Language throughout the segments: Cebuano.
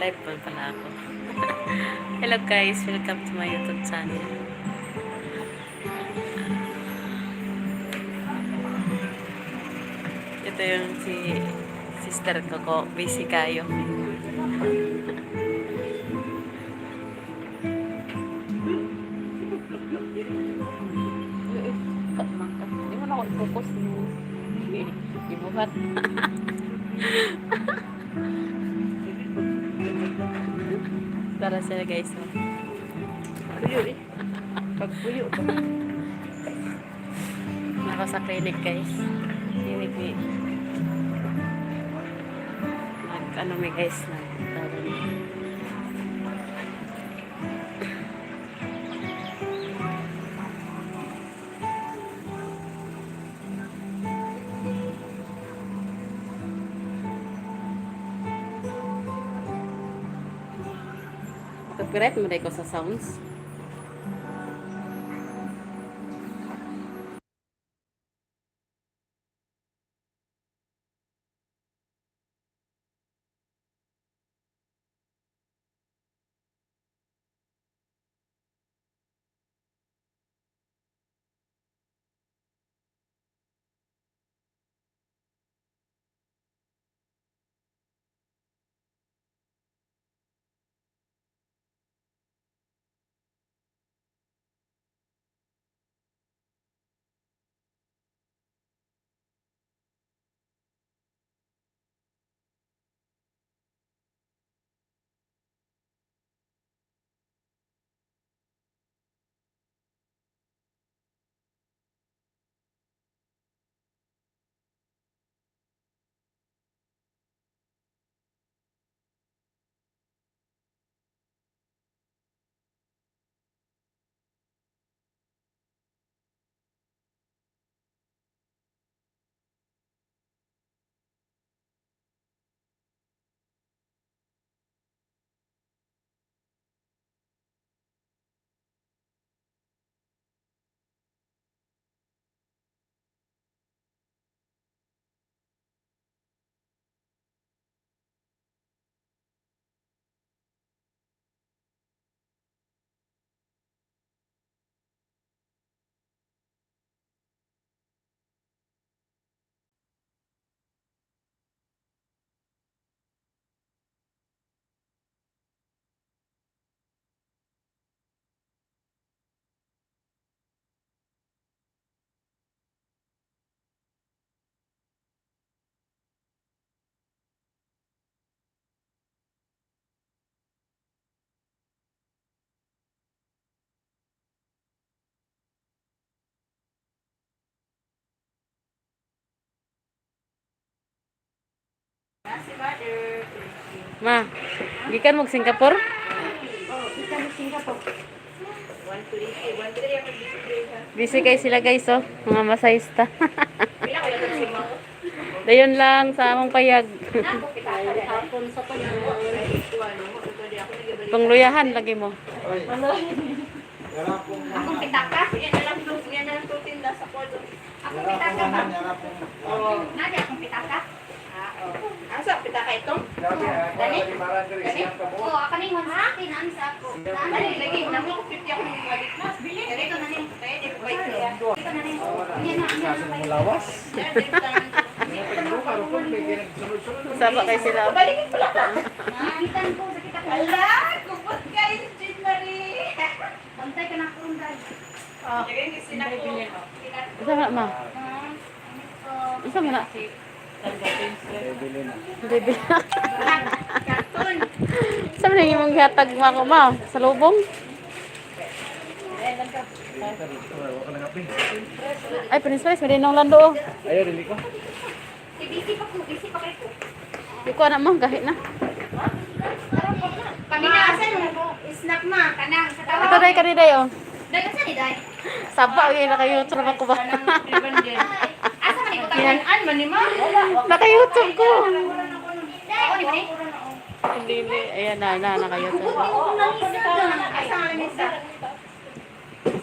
Naka-live pa pala ako. Hello guys, welcome to my YouTube channel. Ito yung si sister ko, busy kayo. Hindi mo na ako i-focus. Ibuhat. Tara sila guys. Oh. Puyo eh. Pagpuyo ba? Ako sa clinic guys. Clinic ni nag ano mi guys, nag tawag ni. Copyright mo ko sa sounds. Ma, gikan mo Singapore? Busy kay sila guys oh, mga masahista. Dayon lang sa among payag. Pangluyahan lagi mo. Akong pitaka? Akong pitaka ba? Nadi akong pitaka? Asa, pitaka ito? Dali? Oo, ako ning 160 na sa ako. Dali, lagi. Namo ko 50 ako ng balik na. Dito na ning. Dito na ning. Yan na, yan na. Lawas. Saba kay sila. Balikin pala ka. Nagitan ko sa kita ko. Ala, kupot kayo, Jean Marie. Bantay ka na akong dali. Isa man ma. Isa man na. Baby. Karton. Sa man imong gihatag ma ko ma sa lubong? Ay, Prince Price, may dinong lando oh. Ayaw, dili ko. Si busy pa ko, busy pa kay ko. Di ko anak ma, gahit na. Kami na Asa yung snack ma? kanang sa tawa. Ito day kani day oh. Dai asa ni dai? Saba gyud naka YouTube na ko ba? Asa man ni ko An man ni ma? Naka YouTube ko. Ako ni ni. Hindi, hindi. Ayan na, na, naka YouTube. Asa nga lamisa?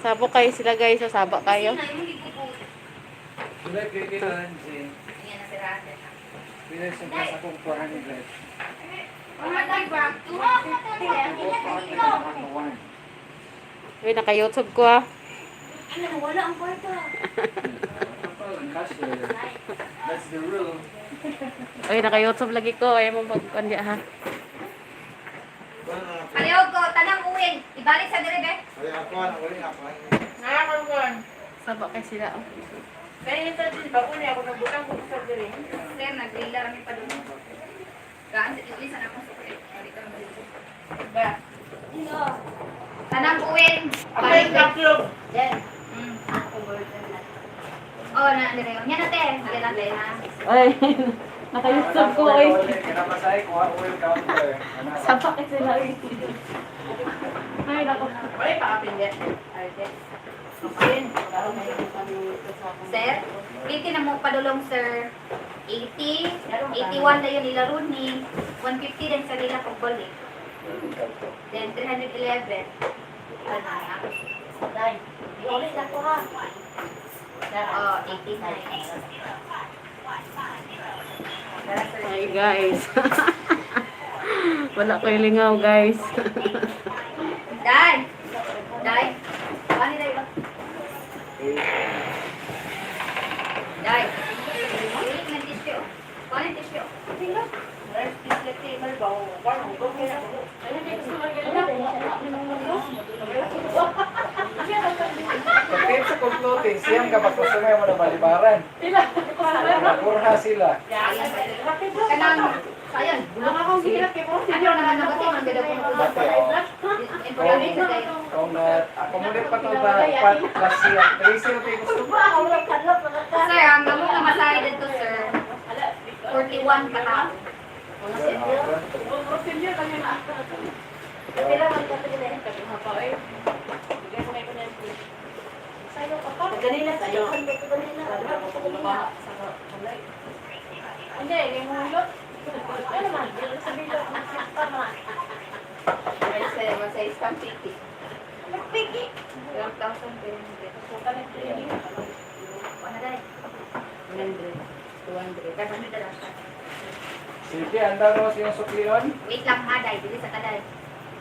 Sabo kayo sila guys, so saba kayo. Na imong gigubot. Sila, kiki na lang, Jane. Yan na si Rada. Pila sa akong 400. Mga diba? Tuha ka na sa dito. Uy, naka-YouTube ko ah. Ano, wala ang kwarta. That's the rule. Uy, naka-YouTube lagi ko. Ayaw mo pag-kundi ha. Palihog ko, tanang uwing. Ibalik sa dire, be. Ay, ako, ano, wala ako. Nakakangkon. Saba kay sila oh. Kaya yung sa din ba? Una ako nabutang ko sa diri. Sir, nagrila kami pa doon. Gaan sa uli sana akong sukli. Balik kami dito. Ba? Tanang uwing. Ako yung kaklog. Oh, na dire. Nya na te. Dali na te ha. Uy, naka-YouTube ko oy. Kinamasay, kuha oil counter. Saba kay sila oy. Ay, nako. Wala pa kapin niya. Ay, Sir, 80 na mo padulong sir. 80, 81 na yun nila ni 150 din sa nila pagbalik. Then 311. Ano na? Oh, 89. Hi guys. Wala ko lingaw guys. Dai. Dai. Ano dai ba? Dai. Ulit ng tissue. Kuha ng tissue. Pagkain sa concluding, siyam ka pag-customer mo na balibaran. Nakurha sila. Kanang sayon. Ano naman nabuti ang ganda ko Dati, oh. Information sa tayo. Kung na, accommodate pa to ba, pat, plus siya. Tracy na tayo gusto. Sir, ang gamot na masahe dito, sir. 41 ka tao. Masay isang piki. Piki. 1,300. Wala dai. 100. 200. 500 na lang. Sige, andaw naman siyang suklion. Wait lang ha, dai. Dili sa kaday.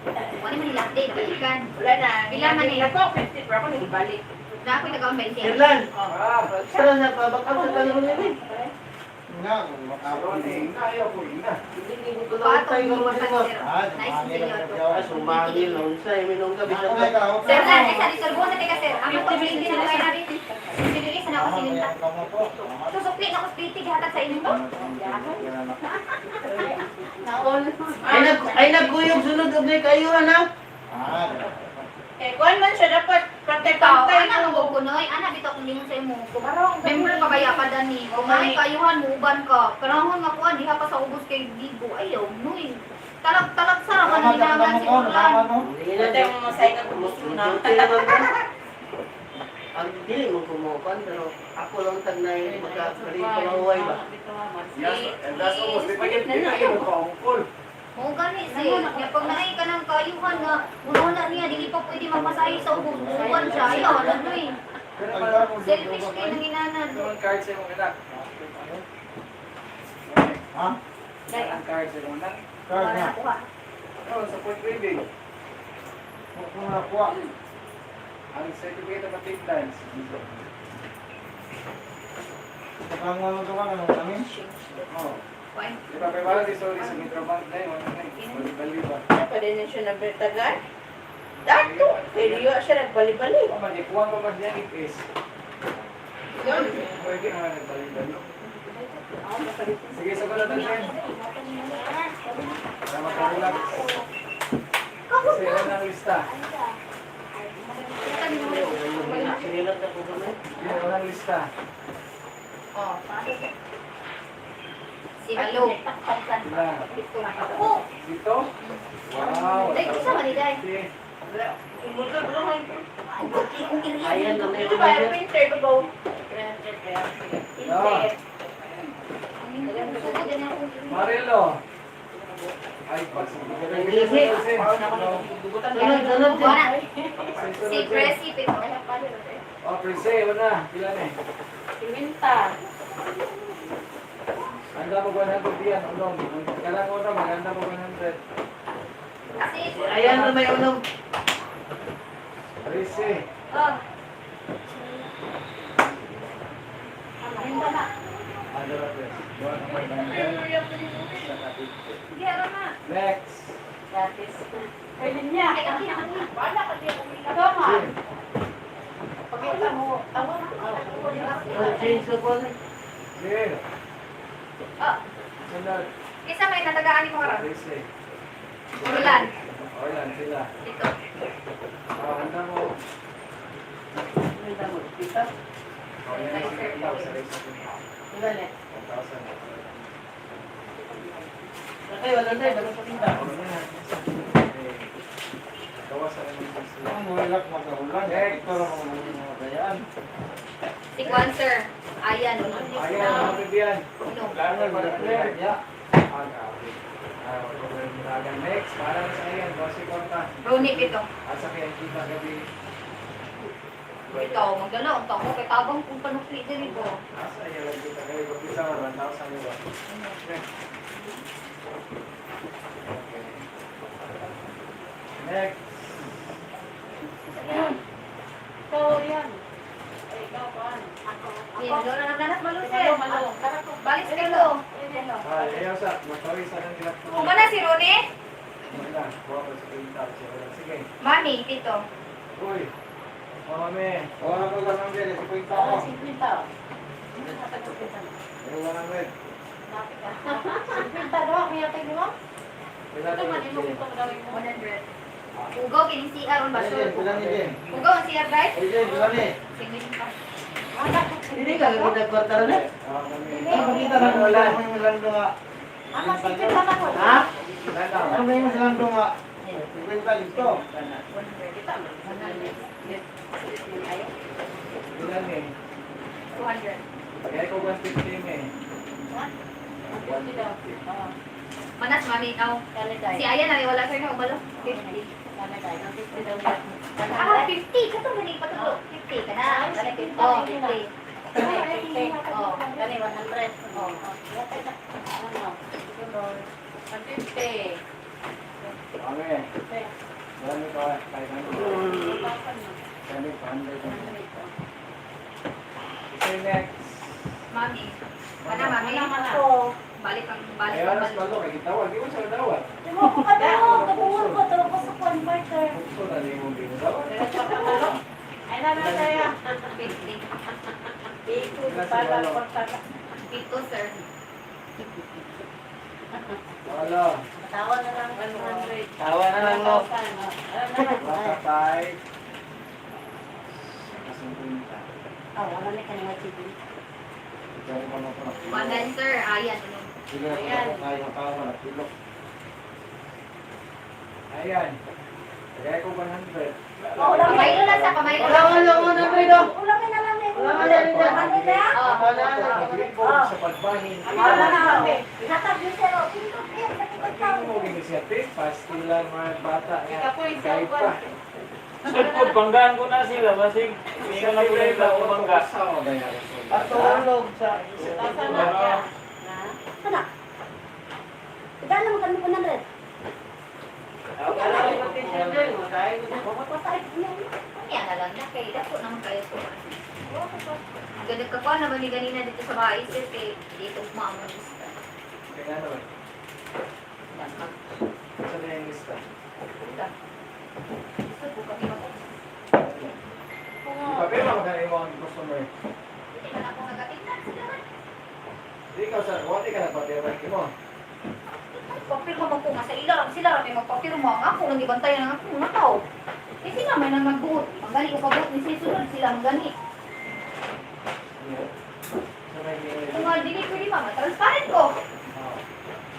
Wala man nila day, nabalikan. Wala na. Pila man eh. Ako, 50 pero ako nagbalik. Na ako'y nagawa 20. Irlan, Ah, saan na pa? Baka sa tanong nila eh. Nga, makapon eh. Ayaw ko ina. Patong tayo mo ng pa, sir. Ah, Nice sumangil senior ang to. gawa. Sumangil, unsa, minong gabi Ako may sa kao. Sir, lan, ay sa reservo na teka, sir. Ang ito, 20 na kaya natin. Sige, sana ako Ako may sininta. kao po. Susukli na ako splitty, gihatag sa inyo. Ay nag ay nagkuyog sunod og kayo ana. Ah, Eh, kuan man siya dapat Ikaw, pantay-pantay. ana mo kunoy, ana bitaw kung limon sa imo. Member ka baya pa dani. O may kayuhan mo uban ka. Karahon nga kuan diha pa sa ubos kay Gigo. Ayaw noy. Talag talag sa ra man nila si Kurlan. Pantay mo masay ka gusto na. Ang dili mo kumukuan pero ako lang tagnay magka pangahuway ba. Yes, and that's almost, di pa yun, di pa yun, kaungkol. Mo gani si. Nya pag naay ka ng kayuhan nga muna niya dili pa pwede magmasahe sa ubos. Uban siya. Ayaw ano noy. Pero parang kung Selfish kay nang inana. Ito ang card sa imong anak. Ha? Ang card sa imong anak. Card na. Kuha. Oh, support grading. Kung nakuha. Ang certificate of attendance. Pakangan mo ka ng kami. Oh. Kuha. Di ba, kay wala di sorry sa Metro Bank na yun. Bali-bali ba? Pwede na siya nabitagan. Dato, pero siya nagbali-bali. Oh, man, ikuha pa man niya ipis. Pwede nga nagbali-bali. Sige, sagot natin din. Para makarelax. Kasi wala ang lista. Sinilat na ko kami. Yan, walang lista. Oh. Si Malo. Sila. Ako. Dito? Wow. Dai kusa man ni dai. Sige. Ayan na may Ito ba, printer ba ba? Ah, Sugod na ako. Marilo. Ay, pag Sunod sunod. Kuha na. Si Presi pero. Oh, Prince, una. Pila na eh. Handa mo 100 yan, unom. Kailangan ko na, maganda mo 100. Six. Ayan na may unom. Risi. Oh. Ano na, Pres? Buwan ang 100. Saka 50. Sige, aron na. Next. Gratis. Pwede niya. Ay, okay na kami. Jim. Pagkita mo. Tama. Change ko po. Jim. Oh. Sunod. Isa may natagaan ni mo karon. Risi. Ulan. Orlan, sila. Ito. Oh, handa mo. Kita. Oh, yan ang 1,000. Ilan eh? 1,000. Okay, wala na. Wala pa kita. Oh, yan. Okay. Nagawa sa naman sila. Ang mulak magkahulan. Ito lang ang mga bayaan. Si Kwan, sir. Ayan. Ayan, mga bibigyan. Uno. Plano, Wala ya. Ah, grabe. Ah, wala ko. Next, para na sa ayan, 12 kwarta. Ronnie, ito. Asa kaya kita gabi. Ikaw, magdala. Ang tao kay tabang kung panukli diri ko. Asa ayan lang kita gabi. Pagkisa mo, 1,000 diba? Okay. Next. Ikaw yan. Ay, ikaw pa. Yan, doon na nagdanas malo, sir. Balik sa kilo. Ah, ayaw sa, magpawis sa nang gilap. Kuma na si Ronnie. Wala, buha ko sa quintal. Sige. Mami, tito. Uy, mama me. Wala ko 100. Ito po yung tao. 50. Pero 100. 50 daw, kaya tayo mo? Wala Ito na man, imo yun. itong gawin mo. 100. Ugaw, kining CR on ba, Jen, sure? bilang ni Jen. Ugaw ang CR, right? Ay, Jen, bilang ni. Sige, pa. Hindi ka gagawin kwarta ron eh. Ah, mami. Ano makita na wala mo yung lando nga. Ama, 50 na ko. Ha? Lalo. Ano ba yung lando nga? 50 dito. Kita man. Ilan eh? 200. Kaya ko 115 eh. 150 daw. Oo. Manas, mami, ikaw. Kani tayo. Si Ayan, na wala sir na umalo. 50. Kani tayo. 150 daw. Ah, 50. Kato ba ni patulo? 50 ka na. Oh, 50. Oh. Kani 100. Oh. Ano? 150. Mami. Marami pa. 500. 700. Okay, next. Mami. Kana, mami. Mana. Balik ang balik Ayaw ang na sa balik. balo. Kay gitawag. Di mo siya tawag. Bukso na din mong ginagawa. Ay na na tayo. 50. Ito para kwarta. Pito, sir. Wala. Tawa na lang 100. Tawa na lang no. Wala five. Kasunod. Ah, wala na kanina chicken. Ikaw mo na po na. One sir. Ayan. Ano? Sige, ako tayo tao na kilo. Ayan. Kaya ko 100. Pamaylo lang sa pamaylo Wala lang. nga lang 100 oh. Wala nga lang. Oh. Wala na. Nag-report sa pagbahin. Pagtingin mo initiative, pastilan mga bata nga. Guide pa. Sud ko, banggaan ko na sila. Basig, hindi ko na pala sila bangga. Patulog sa... Kanya na lang na kay dako naman kayo ko. Ang ganda ka pa naman ni ganina dito sa bahay sir kay dito maamon lista. Kaya ano eh. Saan na yung lista? Gusto ko kami mag Papel mo magkano yung mga customer. Hindi man ako nagatingnan sila man. Di ikaw sa wati ka na pati mo. Papirma man ko nga sa ila sila ra may magpapirma ang ako nang gibantayan ang ako mga tao. Eh sila may nang nagbuot. Ang gani ko kabuot ni sila sunod sila ang gani. Sa may Kung nga dili pwede ma, transparent ko.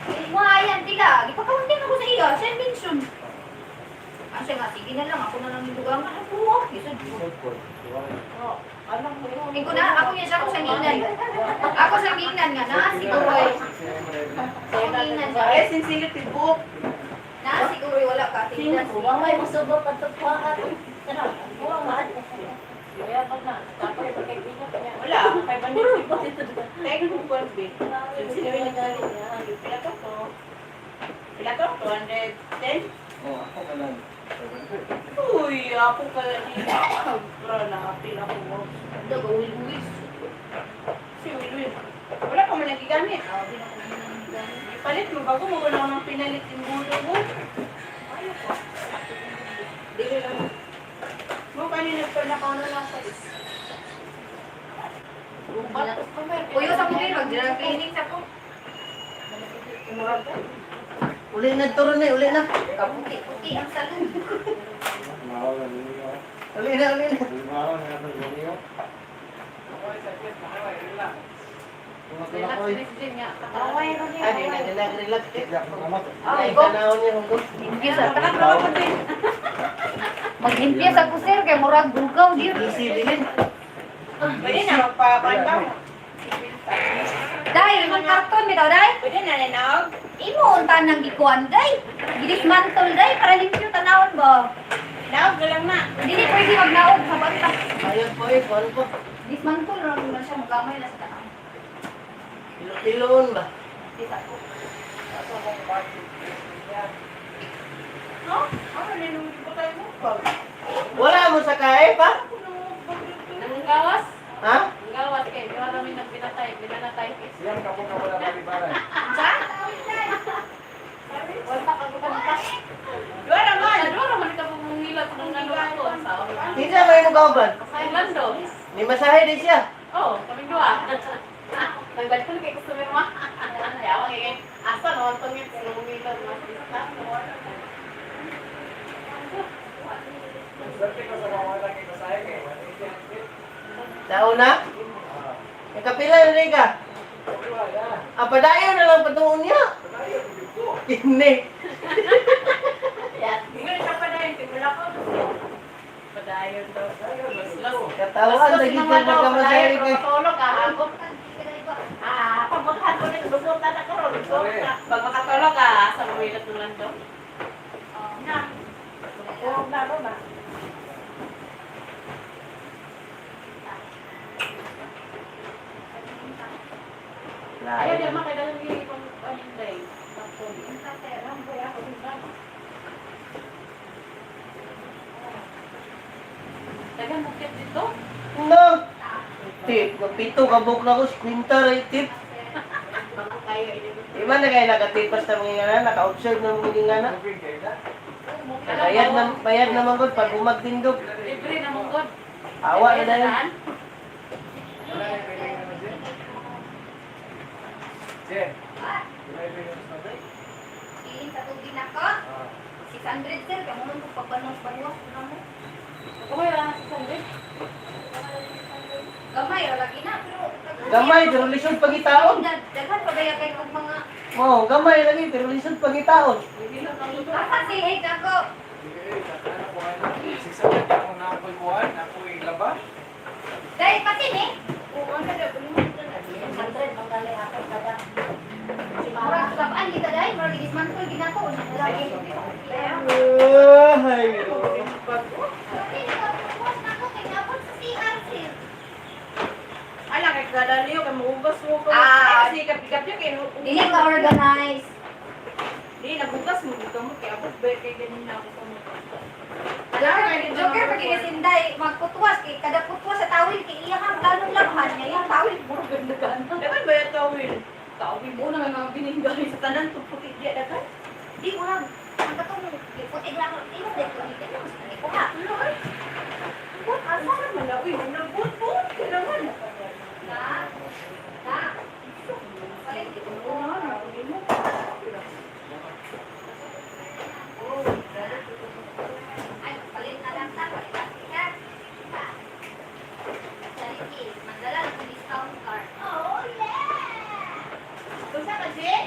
Eh, mga ayan tila, gipakaunting ako sa iya, siya mention. Ah, siya nga, sige na lang, ako na lang yung dugangan. Ang buo, isod ko. Hindi ko na, ako yan siya, ako sa nginan. Ako sa nginan nga, naa siguro ay. Ako nginan siya. Ay, sinsilit tibuok. Naa siguro ay wala ka, tingnan. Wala. 500. Take ko ko bi. Pila to to? Pila to? 210? Oh, ako ka lang. Uy, ako ka ni. Bro, nakapil ako mo. Dagawil-wil. Si Wilwil. Wala pa man nagigamit. Ipalit mo bago mo wala nang pinalit yung bulo mo. Dili lang. Mo kanina pa nakauna lang sa is. Kuyo sa mobile, mag-general cleaning sa ko. Uli na turo na, uli na. Kaputi-puti ang salon. Mahaw na niyo. Uli na, uli na. Mahaw na niyo. Relax, Christine nga. Ay, relax, relax. Ay, Ay, go. tanawon niya kung Limpyo sa Maglimpyo sa ko sir kay murag bugaw dir. Easy bilin. Pwede na magpakuan ba? Dai, imong karton bitaw dai. Pwede na nanaog. Imo unta nang gikuan dai. Gidismantle dai para limpyo tanawon ba. Naog na lang na. Dili pwede magnaog sa banta. Ayun po eh, kuwan po. Dismantle ra man siya mugamay na sa tanaw. Ilo-iloon ba? Di sa ko. No? Ano na nung butay mo pa? Wala mo sa kae pa? Nanggawas? Ha? Nanggawas kay di wala mi nagpinatay, binanatay. Siyam ka po ka wala balibaran. Wala ka gubanta. Dua naman. Dua raman ka pumungilot nung ano ako sa Hindi na may mukauban. Sa Orlando. Ni masahe din siya. Oh, kaming dua. Nagbalik ko kay customer mo. Yawa kay asa no tong yung pumungilot mas isla. Swerte ko sa mga wala kay Masaya kay 180. Sa una, nakapila na rin ka. Wala. Ah, padayon na lang patuon niya. Padayon, dito. Hindi. Ingon siya pa dahil wala ko. Padayon daw. Los. Katawan, lagi ka magkamasahe Padayon kay. matulog ah. Ako. Ah, pagmakahan ko na lusot na ko ron. Lusot na. Pag makatulog ah, sa pumilot ng lando. Na. Tulog na ron ah. Ayaw di ma kailangan ni pang paninday. Dagan bukit dito. No. Tip, pito ka buk na ko, kwinta rin tip. Di ba na kayo nakatipas na mga ngana, naka-observe na mga ngana? Moving kayo na. Bayad na, bayad naman ko, pag umagtindog. Libre na mong god. Awa na dahil. Wala yung pwede naman, Jen. Jen. Wala yung pwede naman sa break. Piling sa tubig na ko. Ah. 600 sir, kamo man kung pagbanwas-banwas na mo. Okay ra sa sandwich. Gamay ra lagi na pero Gamay, pero lisod pagitaon. Daghan pa baya kay kog mga Oo, gamay lagi, pero lisod pagitaon. Asa si Hig ako. Sige, ano ko ano? 600 ako na ako'y kuhan, ako'y laba. Dai pati ni. Oo, ano na, pumunta na. 600 manggalay ako kada. Murag sabaan kita dai, murag dismantle gid ako. Lagi. Ay, Ay, Ala, kay kadaliyo, kay mahugas mo ko. Ah. Ay, kasi kapigap kay Dili ka organize. Di, nabugas mo dito mo, kay abot ba, kay ganun na ako sa mo. Joker pag inisinday, magputwas kay kada putwas sa tawil kay iya ka ganong labhan niya yung tawil murag ganda ganda. Dagan ba yung tawil? Tawin mo na may mga binigay. Sa tanan, tuputi diya, dagan. Di murag ang katong puti lang imo dai ko ni kay mas ko ha. Ano ay? Asa naman na, uy, nabot-bot ka naman. Na. Na. Palit ko. Ay, palit na lang ta, palit na siya. Sariki, magdala ng discount card. Oh, yeah! Unsa ka, Jay?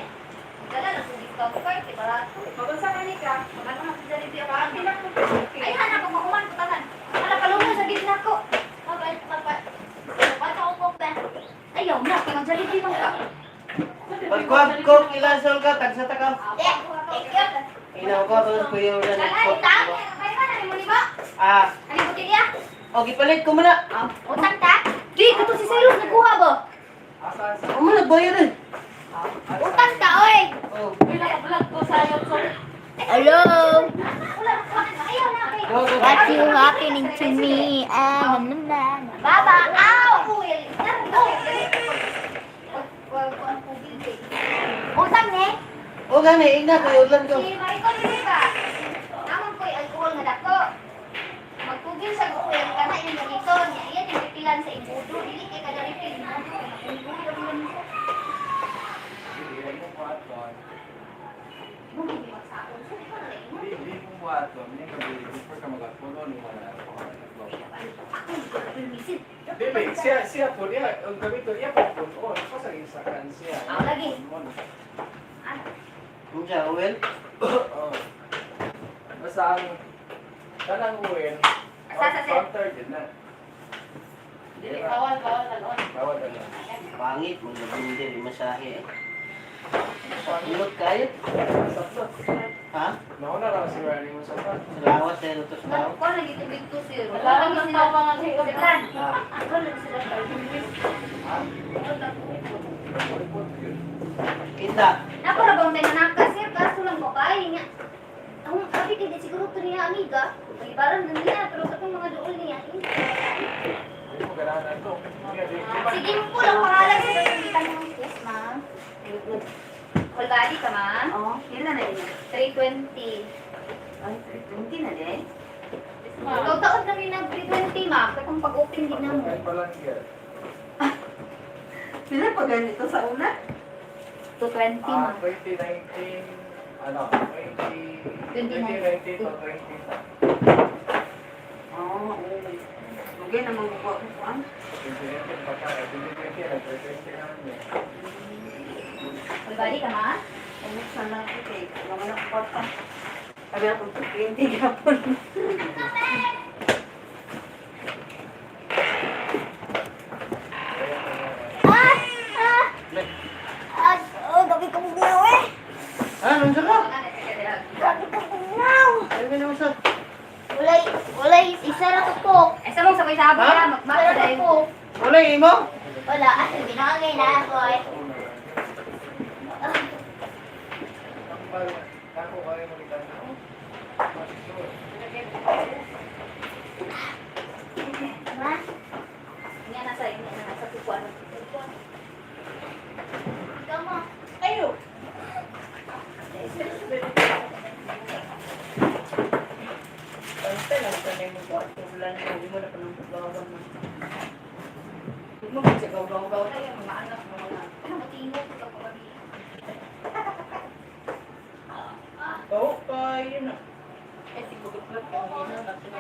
Magdala lang ng discount card, kay barato. Magunsa ka ni ka? Magkano nga sa Jollibee ako? Pila ko. Ay, hanap ko, mahuman ko tanan. Hala, palungan sa gitna ko. Ayaw na, kay mag-Jollibee man ka. Pagkuhan ko, ilasol ka, tagsa ta ka. Thank you. Inaw ko, tapos kuya wala na Dala, ko. utang. Kaya ba, nani mo ni ba? Ah, Ano botilya? o gipalit ko muna. Utang ta? Di, kato si Cyrus nagkuha ba? Asa asa? Ako man nagbayad eh. Utang ka, oy! Oh. Uy, naka-vlog ko sa YouTube. Hello. Wala, ayaw na kay. Go, go. What you happening to me? Ah, na, na, na. Baba, aw! Utang ni? Oh, gani, ingna ko ulan ko. Si Maricon, dili ba? Naman ko'y alcohol nga dako. Magpugil sa gukuyan ka na yung ganito. Niya, iyan yung pipilan sa ibudo. Dili kay kada refill. Hindi mo buhaton. Mo gini magsaon. So, di ko na lang. Hindi hindi mo buhaton. Hindi ka before ka magapuno ni wala. Ako, hindi ko na permisit. Dili, siya siya po niya, ang gamito niya po puno. Ako sa isakan siya. Ah, lagi. Ano? Unsa, Owen? Oo. Basta ang kanang uwin, Asa, sa, sir? counter din na. Dili, bawal, bawal na noon. Bawal na lang. Pangit mo nabindi ni masahe. eh. Saklot kayo? Saplot. Ha? Nauna lang si Rani mo saplot. Salamat sa ito sa tao. Ko lagi tubig to sir. Wala lang ng tawa nga ngayon. Sir, Ah, ako lagi sila tubig. Ha? Report yun. kita. Napara bang tayo nanaka sir kaso lang babae nga. Ang abi kay di siguro to niya amiga. Palibaran na niya pero sa akong mga duol niya. Eh. Hindi mo ganahan to. Sige mo lang pangalan sa pagkulitan ng yes ma'am. Whole body ka ma'am? Oo, kailan na yun? 320. Ay, 320 na din. Ikaw taon na rin nag 320 ma'am. Katong pag-open din na mo. Kahit pa lang yan. Pila pa ganito sa una? 220 Ah, ma'am. 2019, ano, 20, 2019 to 20. Oo, oo. Lugay na magkukuha ko kuan. 2019 pa ka, 2020, nag-20 naman yun. Whole body ka ma'am? Ay, sana ko kay mga nakakwarta. Sabi ako, 20 gapon. Ah! Ah! Ah! Oh, gabi ka bugnaw eh. Ah, unsa ka? Gabi ka bugnaw. Ay, gani unsa? Walay, walay, isa ra ka po. Ay sa mong sabay sabay Ha? ha, Isa magmaka ra ka dahil. po. Wala imo? Wala, ah, binangay na ako eh. Ako kayo makita na. Ma? Nga nasa inyo na nasa kukuan. Ikaw mo. Ayo! Basta lang sa nimo ko at ulan hindi mo na pa nang gawang mo. Hindi mo sa gaw-gaw tayo mga anak mo mga. Matingog ko ka Oo, kayo na. Eh, siguro ko lang kung ano na sila.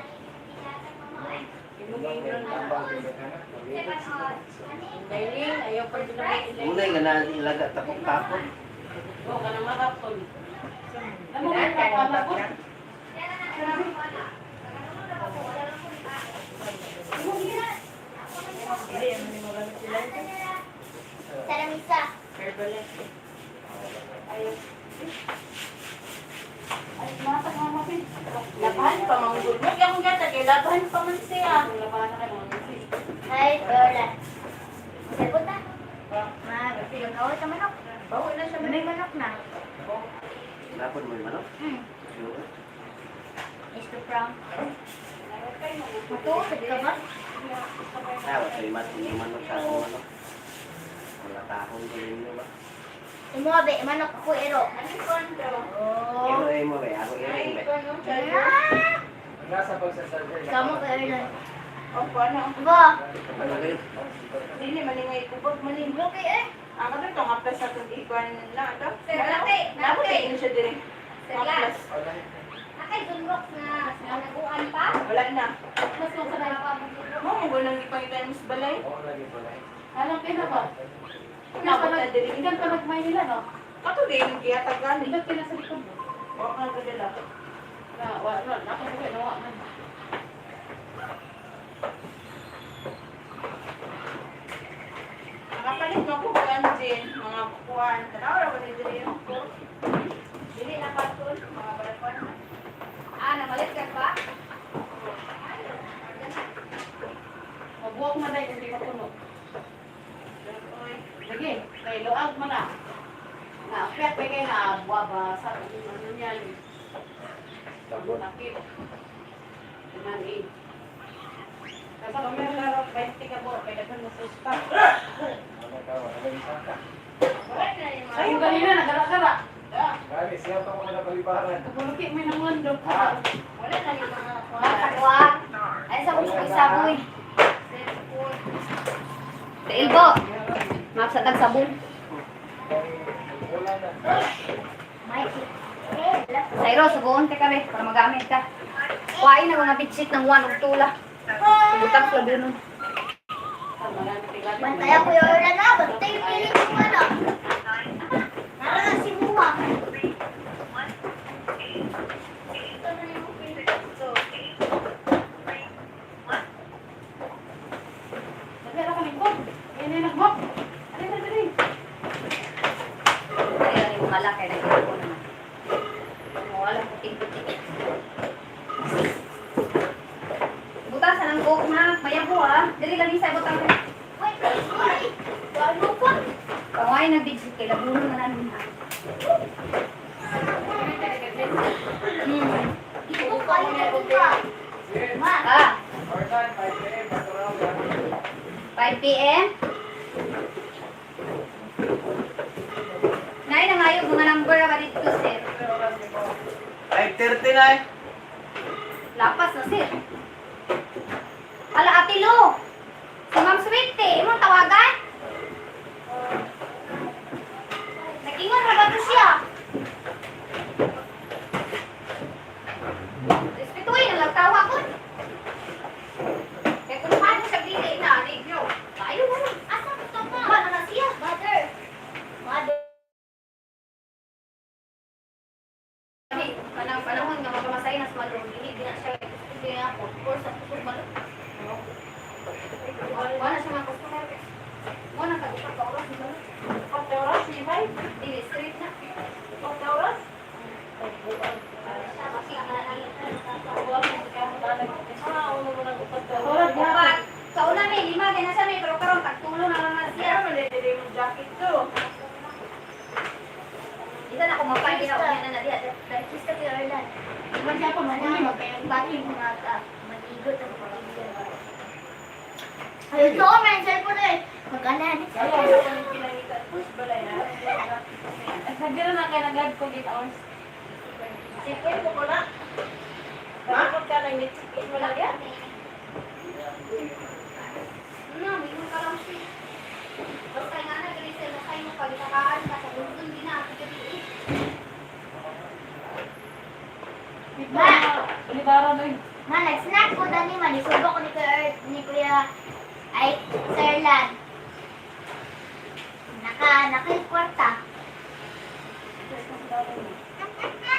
Dailing, ayaw pa din naman iling. Unay nga na ilaga takok-takok. Oo, ka na makapon. Ano mo yung kapalabot? Hindi, ano ni mga sila. Sa lamisa. Herbalife. Ay, nasa mga mapin. Labahan pa manggol. Huwag akong gata kay labahan pa man siya. Labahan na kayo mga mapin. Ay, wala. Sabot na. Ma, sige ka sa manok. Bawo na siya May manok na. Lapod mo yung manok? Hmm. Sure. Mr. Brown. Matuod ka ba? Ah, wala yung manok sa akong manok. Wala tahon ko ninyo ba? Imo be, manok ako ero. Oh. Ero eh mo be, ako ero eh be. Ah! Nasa pagsasurvey. Kamu ka ero. Opo, ano? Ba, Ano kayo? Dili malingay kubog maling. okay eh. Ang kato tong aplas sa itong ikuan na ito. Sir, laki, Nabot laki. kayo siya dire. Sir, la. Aplas. Nakay Dunrock na naguan pa. Wala na. Mas kung sa Wala pa mo Dunrock. Mo mo nang ipangitan mo sa balay. Oo, lagi pala. Alam kayo na ba? Nabot na dire. Ikan pa nag-Maynila, no? Kato di yung giyatagan. Ikan ka na sa likod mo. Wa ka gadala. Na, wa, na, nakabuhay, nawa man. Nakapalit mo ko kuan din mga kuan. Tanaw ra ba ni dire yung ko? Dili na patol mga balakuan. Ah, namalit ka pa? Mabuok man dahil hindi mapuno. Sige, kay luag man na. Na, kaya pa kay na buwa ba sa ano niyan. Labot. Sakit. Iman eh. Kasi kung meron laro, 20 ka po, pwede ka mo susta. Ano ka, wala isa ka. Ay, yung kanina nagara-gara. Gani, siyam ka mo na balibaran. Kapuluki may naman do. Ha? Wala na yung mga Takwa. Ay, sa kong isaboy. Tailbo. Map sa tag sabon. Wala na. Mikey. Eh, wala. Sairo, subuon ka kami para magamit ka. Kuhain na mga bedsheet ng 1 ug 2 la. Butang sa dunon. Bantay ako yung ulan na. Bantay yung pilit yung ano. Nara na si Buwa. Ito na yung pilit ko. Nagara ka lingkod. Ayun na nagmok. Alin na dali. Ay, ano yung malaki na ko naman. Wala puting-puti. Buta sa nang coke na, mayabo ah. Dili lang isa butang. Wait, wait. Ano pa? Pangwain na bedsheet kay labunon na namin ha. Ito kayo na dito. Ma, Ah, Ordan, 5 p.m. Paturaw, gani. 5 p.m. Nay, nangayo mga number ba dito, sir? 5:30 na eh. Lapas na, sir. Ala, Ate Lu. Si Ma'am Sweet, imong tawagan? Nagingon ra ba to siya? Respetuhin ang lagtawa ko. Kaya kung paano siya dili na, ligyo. Ayaw mo. asa ko to ma? Mana na siya? Mother. Mother. Kami, kanang panahon nga magkamasay na sa malo, dili di na siya hindi na ako. Of course, ang kusog malo. Wala siya mga customer. Wala na tag-upat ka oras ni malo. Pagka oras, si May? Dili straight na. Pagka oras? Oras na. Upat. Sa una may lima kay na siya may pero karon tagtulo na lang na siya. Kaya malilili yung jacket ko. Isa na ako mapay na unya na na diha. Gusto ko yung ulan. Man siya pa mahuli magkayan. Bakit mga ka, maligot ang pamilya. Ayun, so, may cellphone eh. Magkana, Kaya wala ko yung pinangita. Push balay na. Nagira na kay nag-live ko 8 hours. Sipon mo ko na. Bakit ka nang nitsipin mo na yan? Na, mingon ka lang siya. Basta nga na dili sa kayo pagitakaan ka sa lungsod din na gabi. Ma! Balibaran oy. Ma, nag-snack ko dani man. Isubo ko ni Kuya, ni Kuya, ay, Sir Lan. Naka, naka kwarta.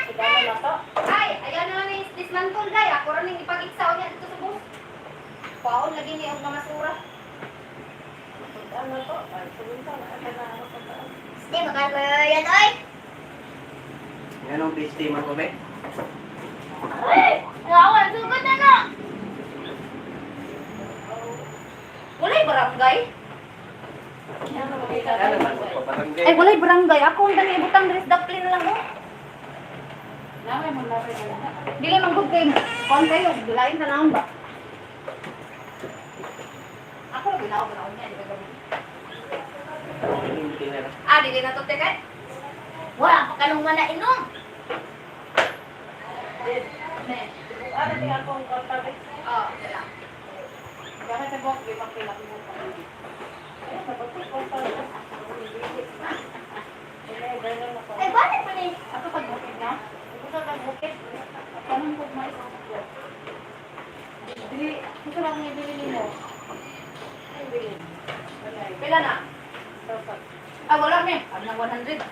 Sigala na to. Ay, ayaw na lang ni dismantle day. Ako ra ning ipag-iksaw niya dito sa bus. Paon lagi niya ang mamasura. Ano to? Ay, sumunta na. Ano na ano to? Hindi, maka Kuya yan, oy! Yan ang bestie mo ko, be. Ay! Ako, sugod na na! Walay barangay. Ano makita Yan naman, magpaparangay. Ay, walay barangay. Ako ang dami ibutang dress daplin na lang oh. Namay mo namay na. Dili man gud kay kon kayo, lain tanawon ba? Ako lagi na ako niya, di ba gamit? Hindi na lang. Ah, dili na to te kay. Wala pa kanong wala inom. Ne. Ano ni akong kwarta be? Oh, wala. Bakit sa buhok di pa pila mo pa. Ay, nabato kwarta. Ay, ganun ako. Ay, bakit pa ni? Ato pag bukid na. Gusto kang bukid. Tanong ko mais. Dili, gusto lang ni dili nimo. Ay, bili. Balay. Pila na? Dapat. Ah, wala me. Ang 100.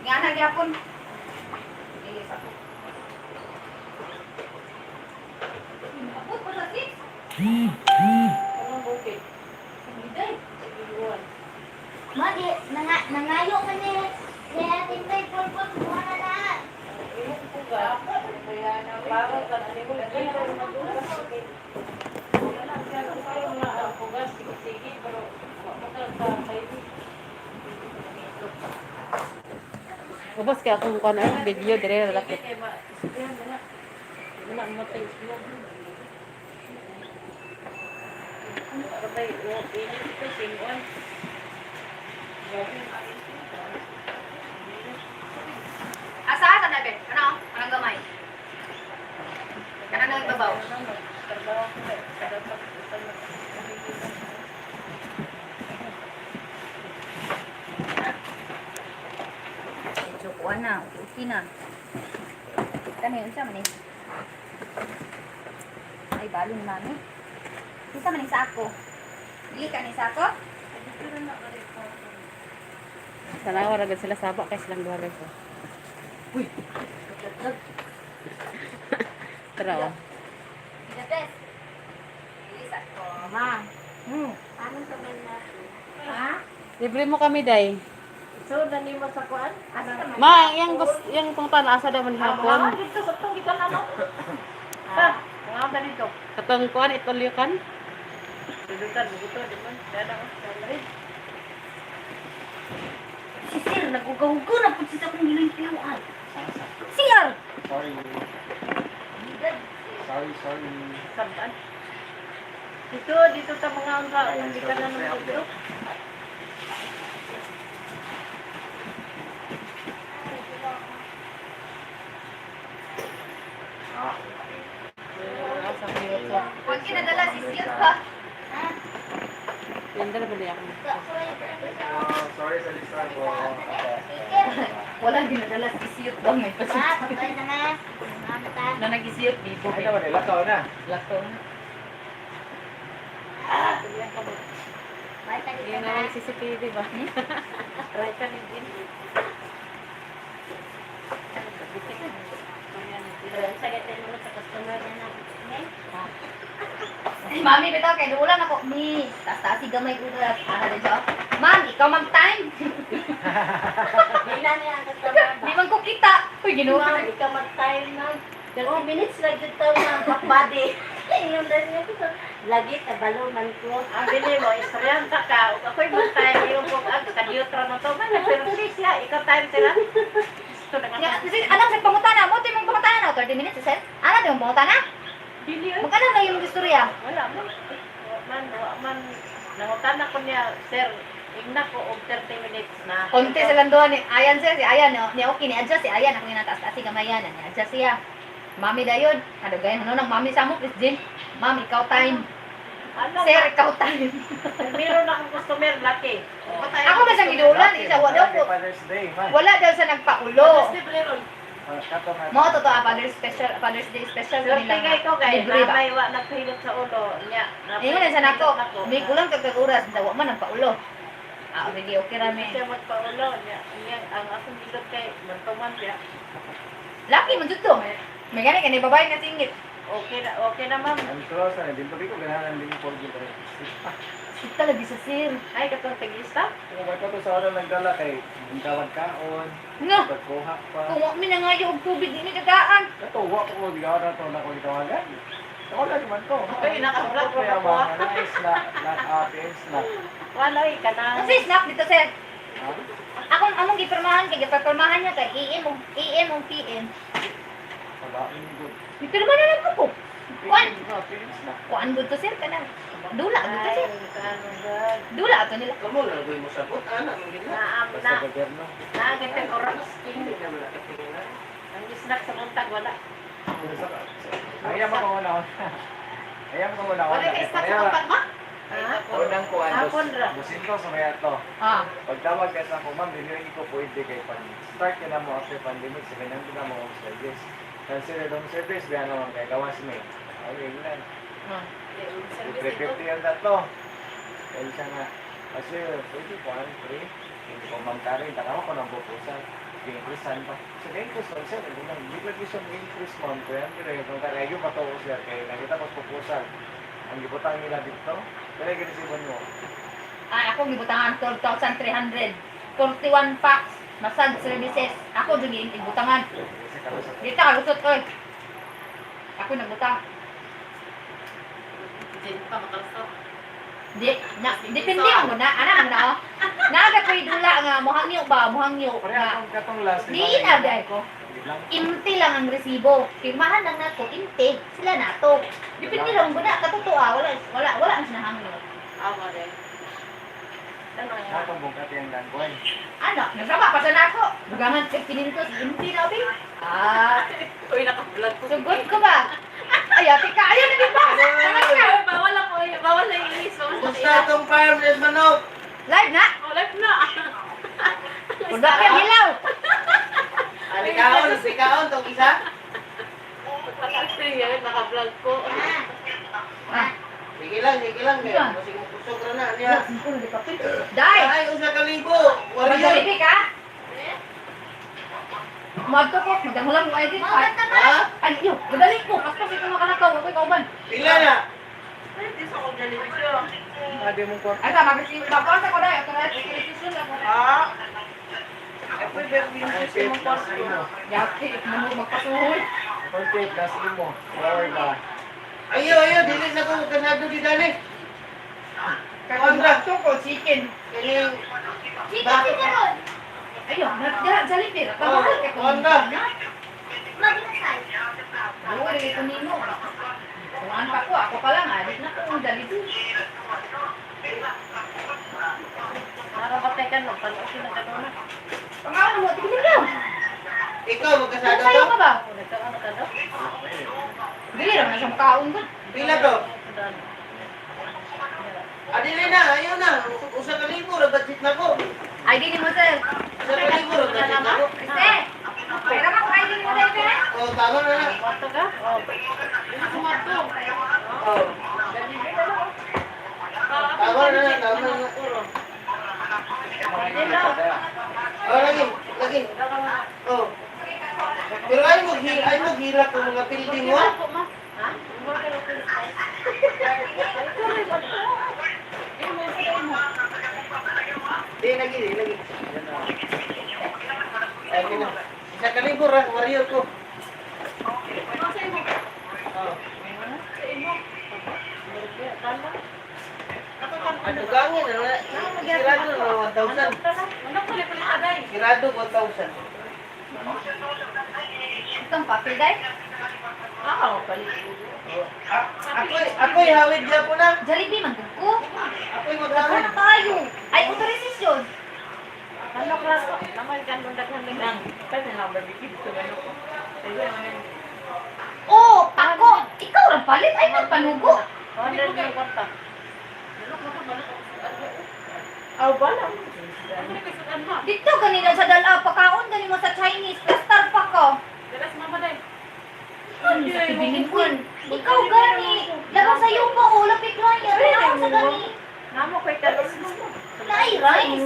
Nga na gyapon. Dili sa ko. Abot pa sa 6. Anong bukid? Hindi. Iwan. Ma, di, nanga, nangayo ka ni. Kaya tintay, pulpul, buha na lahat. Imo ko ga. Parang ka na nimo. Sige, pero wala ka sa Ubos kaya akong kuan ay video dire lalaki. Asa asa na be? Ano? Anong gamay? Kanang nagbabaw. Medyo kuha na, okay na. Kani unsa man eh? Ay balon mami. Unsa man ni sa ako? Dili ka ni sa ako? Tanawa ra gud sila saba kay silang duha guys. Oh. Uy. Tara oh. The best. Dili sa ako. Ma. Ano sa man na? Ha? Libre mo kami day. So, nani mo sa kuan? Asa ka man? Ma, yang gus yang pangtan asa daw man hapon. Ah, dito sa tong gitan ano? Ha? Mga ba dito? Katong kuan itulyokan. Dudutan, buguto, di ba? Kaya na, oh. Si Sir, nagugaw-ugaw na po siya akong gilimpiwan. Sir! Sorry. Sorry, sorry. Sabaan. Dito, dito ta mga unsa, hindi ka na nang dito. Ah, Asa ko yun. Huwag kinadala si Sir pa. Yan dala ba niya ako? sorry sa lista ko. Walang ginadala si Sir daw may Ma, patay na na. Mamata. Na nag-isip, di po. Ay naman, lakaw na. Lakaw na. Bye, tali Yan ka na na. CCTV ba? Try ka ni Jin. Sa customer na na. Mami, bitaw kay duulan ako. Mi, taas taas si gamay urat. Ah, na siya. Ma'am, ikaw mag-time. Di na niya ang customer. Di man ko kita. Uy, Ginoo. Ma'am, ikaw mag-time na. 30 minutes lang dito na bakbadi. Ingon dahil niya ko. Lagi, tabalo man ko. Ang dili mo, istoryanta ka. Ug ako'y mag-time. Yung kung ang kadiyutra na to. Man, nagperfect siya. Ikaw time sila. Gusto na Ya, nga. kasi anak sa pangutana mo, timong pangutana na 30 minutes, sir. Ana timong pangutana? Dili, oy. Magkano na yung istorya? Wala man. Wa man, wa man. Nangutana ko niya, sir, ingna ko og 30 minutes na. Konti sa lang doon ni Ayan sir, si Ayan, ni okay ni adjust si Ayan ako yung nataas taas si gamayan, ni adjust siya. Mami dayon, ano gayon ano nang mami sa mo, please Jin. Ma'am, ikaw time. Ano, Sir, ikaw time. meron akong customer, laki. Ako man sa gidulan, isa wala Happy ko. Father's Day, man. Wala daw sa nagpaulo. Ah, kato nga. Mo totoo ah, Father's Day special sa Swerte nila. nga ikaw kay Libre ba? namay wa nagpahilot sa ulo niya. Ingon na sa nako, may kulang kag oras, daw man ang paulo. Ah, already okay ra Hindi mi. siya magpaulo niya. Niya ang akong hilot kay mantuman siya. Laki man jud to. May gani kani babae nga singit. Okay na ma'am. Ang close na, dito ko ganahan din po dito. Kita lagi sa sir. Ay katong tigista. Kung ba to sa oras nagdala kay tawag kaon, No, pagkuha pa. kung wa mi nangayo og tubig di mi kagaan. Kato wa ko gigaw na to na ko gitawagan. Ako lagi man to. Ay, naka-vlog Kaya pa ako, ah. mga nice na, na happy na. Wala eh kanang Kasi snack dito sir. Ha? Akong among gipirmahan kay gipirmahan niya kay AM og AM og PM. Wala in good. Gipirma na lang ko. Kuan, Happy na. kuan gud to sir kanang dula gud to Ay, sir. kaano god. Dula ato nila. Kamu na ko mo sabot ana man gid na. Naam Basta na. gobyerno. Na gitang oras. Hindi na man nakatingin. Ang snack sa buntag wala. Ayaw mo kung una. Ayaw mo kung una. Wala kay snack sa buntag ma? Ha? Unang kuan, Hapon ra. dusinto sa may ato. Ah. Pagtawag ka sa ako, ma'am, dili ko pwede kay pan start ka na mo after pandemic, 700 na mo og service. Consider dong service, biya naman kay gawas may. Okay, lang. Ah. 350 ang tatlo. Kaya siya nga, kasi pwede ko, ang free. Hindi ko ma'am Karen, takawa ko ng proposal. Gi-increasean pa. So, gi-increase man sir. Hindi lang, hindi lagi siya mag-increase ma'am. Kaya ang ginagawa kong karayo, patuo sir. Kaya nakita ko sa proposal. Ang gibutang nila dito, kaya ginisipan mo. Ay, ako gibutangan 12,300. 41 packs massage services. Ako jud gibutangan. Kasi kalusot. Dito kalusot oy. Ako nagbutang. Gin pa makalsot. Di, na, depende ang na, ana ang na, oh. Naaga ko'y dula nga, muhangyo ba, muhangyo Pare nga. akong katong last. Di na, di ay ko. Lang. Imti lang ang resibo. Pirmahan lang nako, imti. Sila nato. Depende lang guna, katotoo, wala, wala, wala ang sinahangyo. Amo rin. Katong bungkat yung danggoy. Ano, nasama pa sa nako. Dugangan sa kinintos, imti na, bi. Ah, Uy, naka-vlog ko. sugod ko ba? Ay, ate ka, ayaw na di ba? Tama ka. Uy, bawal ako. Uy, bawal na iis. Bawal na Gusto itong farm les manok. Live na. Oh, live na. Wala ka hilaw. Alikaon, alikaon tong isa. Pagkakasing yan, naka-vlog ko. Ah, Sige lang, sige lang. Iya. Masig mo kusog ra na niya. Dai. Ay, usa ka libo. Warrior. Magdalibi ka? Magto ko, magdangulang mo ID card. Ha? Ay, yo, madali ko. Paspas ito makalakaw. Ako'y kauban. Pila na? Ade mong kwarto. Ay, tama. Kasi magkasa ko dahil. Authorization ako. Ah. Ay, pwede Akong tape last imo. Yaki, mo magpasuhol. Akong tape last imo. Flower ba? Ayo, ayo, dili sa ko kanado di dali. Kontra. ko, chicken. Kining Chicken chicken ron. Ayo, nagdala, Jollibee. Pamahal ka ko. Honda. Mag-inasal. Ano, wala ko nino. Kuhaan pa ko. Ako pa lang, adik na ko ang Jollibee. Narabatay ka no, pag-okay na ka na. Pangalan mo, tignan daw. Ikaw magkasado Sayo to? ka ba? Nagkaano ka daw? Dili naman na siya makaon doon. Pila to? Adili na, ayo na. Usa ka libo ra budget na ko. ID ni mo, sir. Usa ka libo ra budget na ko. Sir, pera ka kung ID ni mo, sir. Oh, tama na na. Kwarto ka? Oh. Sumato. Oh. Tama na na, tama na. Oh, lagi, lagi. Oh. Pero ay mo hila kung mga building mo. Ako, ma. Ha? Di lagi, di lagi. Ay, na. Isa ka libo ra warrior ko. Sa imo. Oh. Sa imo. Ako kan Ano gangin na? Sirado na 1,000. Ano ko lipalit agay? Sirado 1,000. Itong papel, day. Ah, palit. Ako'y hawid gyapon na. Jollibee, man ko. Ako'y maghawid. Ano tayo? Ay, authorization. Ano klase? Namal ka nung daghan lang. Kasi lang barbecue dito manok. Oh, tako. Ikaw ang palit. Ay, magpanugo. 100 yung kwarta. Aw, ba lang? Dito ganina sa dala. Pakaon gani mo sa Chinese. Plastar pa ko. Dalas mama day. Ano sa tibingin ko? Ikaw gani. Lagaw sa iyo pa. Oh, lapit lang. Ano sa gani? Namo ko'y talon. Naay, rice.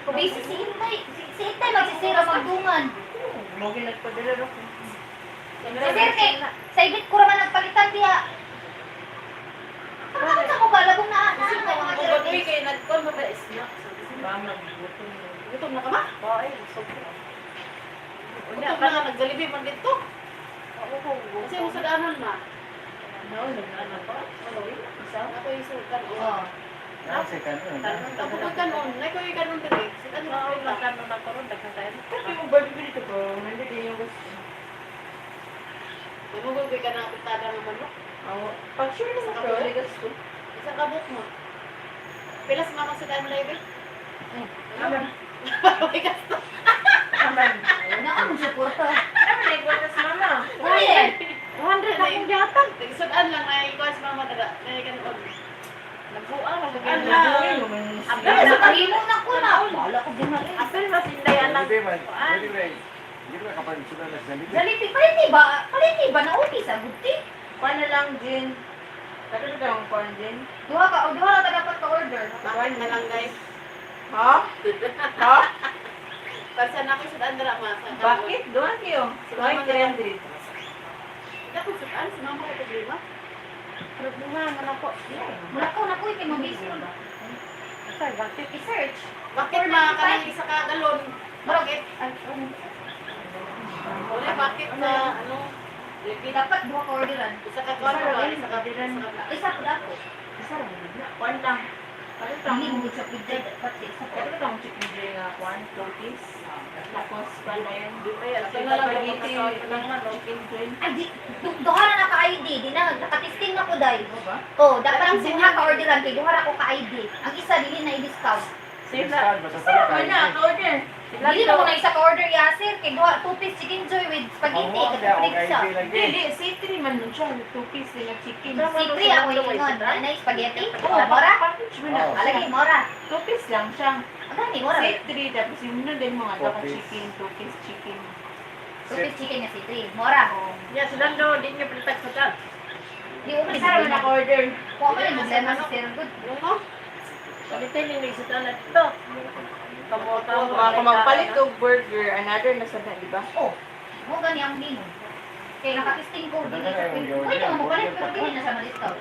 Busy si Intay. Si Intay magsisira magdungan. Mogilag pa dili ro. Si Sir kay, sa ibit ko raman nagpalitan diha. Pagkaon sa ko ba? Labong na na na mga Kung therapist. kay nagkon mo ba isna. Gutom na ka ma? Ay, busog ko. Gutom na nga nag-Jollibee man dito. Kasi mo sa daanan ma. No, nag-ano pa. Ako yung sukan. Oh. Nasa kanon. Ako ko kanon, nay ko yung kanon diri. Sa kanon Oo, ko lang. magkano na ko ron, daghan tayo. Kasi yung barbecue dito ko, hindi din yung gusto. Mamugol ko ka na pitada ng manok. Aw, pag sure na Isa sa ka buok. Isa ka buok mo. Pila sa mama sa daan live eh? Aman. May gasto. Aman. Na ang suporta. Aman, nagwata sa mama. Uy, eh. 100 na akong gihatag. Nagsudan lang na ikaw sa mama dara. Nay kanon. Nagbuang, Ala. Pero sa kahimo na ko na. Wala ko din na. Apel mas inday anak. Hindi man. Hindi ba? Hindi ba kapag sila na sa libre? Jollibee, palit ba? Palit ba na okay sa buti? Kuan na lang, Jin. Kato na akong kuan, Jin. Duha ka, o duha ra ta dapat ka order. Bakit na lang guys. Ha? Ha? Para sa nako sa daan dara ma. Sa kanon. Bakit? Doon kayo. Ay, 300. Hindi ako sa daan sa mama ko problema. Problema man ako. Mula ko na ko kay mabisi. Sir, bakit? I-search. Bakit ma kanang isa ka galon? Bakit? Ay, oh. Wala bakit na ano? Dapat duha ka orderan. Isa ka corner, isa ka Isa po ako. Isa lang na. Kuan lang. Palit lang. Hindi mo sa pizza dapat isa po. Palit lang chicken joy nga kuan, two piece. Tapos kuan na yun. Ito na lang, Spaghetti, lang man, no? chicken joy. Ay, di, duha na naka ID, di na nakatesting na ko dai. Oh, dapat ang duha ka orderan kay duha ra ko ka ID. Ang isa dili na i-discount. Discount, basta sa Wala na, order. Dili na ko na isa ka order yasir kay duha two piece chicken joy with spaghetti Ang katong sa. ID lagi. Dili, C3 man nun siya. Two piece nila chicken. Si Pri ako ingon, anay spaghetti. Oh, Mora? package mo na. Oh. Alagi mora. Two piece lang siya. Agani mora. C3, tapos yung nun din mga Two dapat piece. chicken, two piece chicken. Two piece chicken na si Pri. Mora. Yeah, sila no, di niyo palitag sa dad. Di ko man Isa raman problema. naka-order. Wa man ang problema sa Sir Good. Ano? Palitin ninyo sa dad dito. Kamoto. Mga kung magpalit og burger, another na sa di ba? Oh, mo gani ang ningon. Kay nakatesting ko dili sa Pri. Pwede mo mopalit pero dili na sa ma-discount.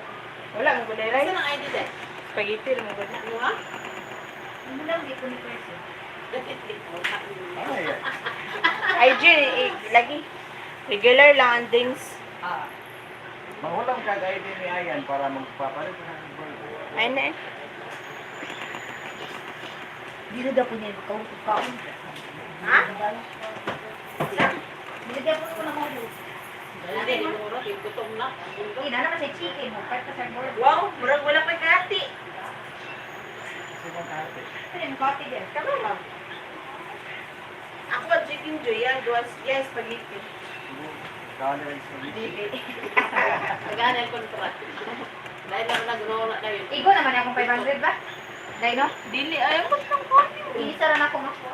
Wala, ang gulay Isa rice. ng ID din. Spaghetti lang ang gulay. Ano ha? Ano lang di ko ni person. Ay, IG, eh, lagi. Regular lang ang drinks. Ah. Mahulam ka ID ni Ayan para magpapalit ng burger. Ay na eh. Dili daw po niya ikaw kaon. Ha? Dili daw po na mo. Hindi, di mo ro, gutom na. Hindi na naman sa chicken mo, part sa burger. Wow, murag wala pa kati. Kasi kung kate. Ano yung coffee din? Tama ma'am. Ako ang chicken joy, yan. Duwas, yes, spaghetti. Kaon nila yung spaghetti. Dili. Nagana yung contract. Dahil lang nag-roll na yun. Igo naman akong 500 ba? Dai no? Dili, ayaw ko siyang kunin. Isa ra na ako mako.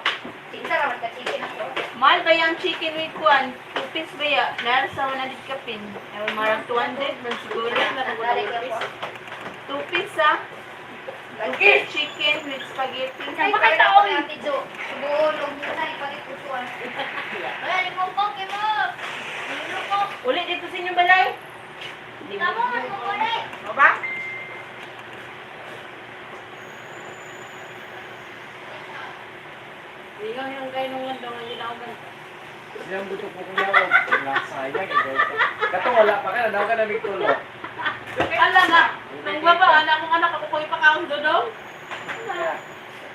Isa ra man ka chicken ako. Mahal ba yung chicken with kuan? Two piece ba ya? Nara sa 100 kapin. Ay, marang 200 man siguro. Dali ko po. Two piece ah. Two piece chicken with spaghetti. Ay, bakit ako ni Ate Jo? Subuon og muna ipalit usuan. Ay, limong kay mo. Limong. Uli dito sa inyong balay. Tama man mo ulit. O ba? Lingaw yung kayo nung landong ang ginawa. Siyang gusto ko kung yaw. Wala, sayang. eh, Kato wala pa ka na. Nawa ka na nagtulo. Ala na, nung baba, anak kong anak, ako ko ipakaon doon.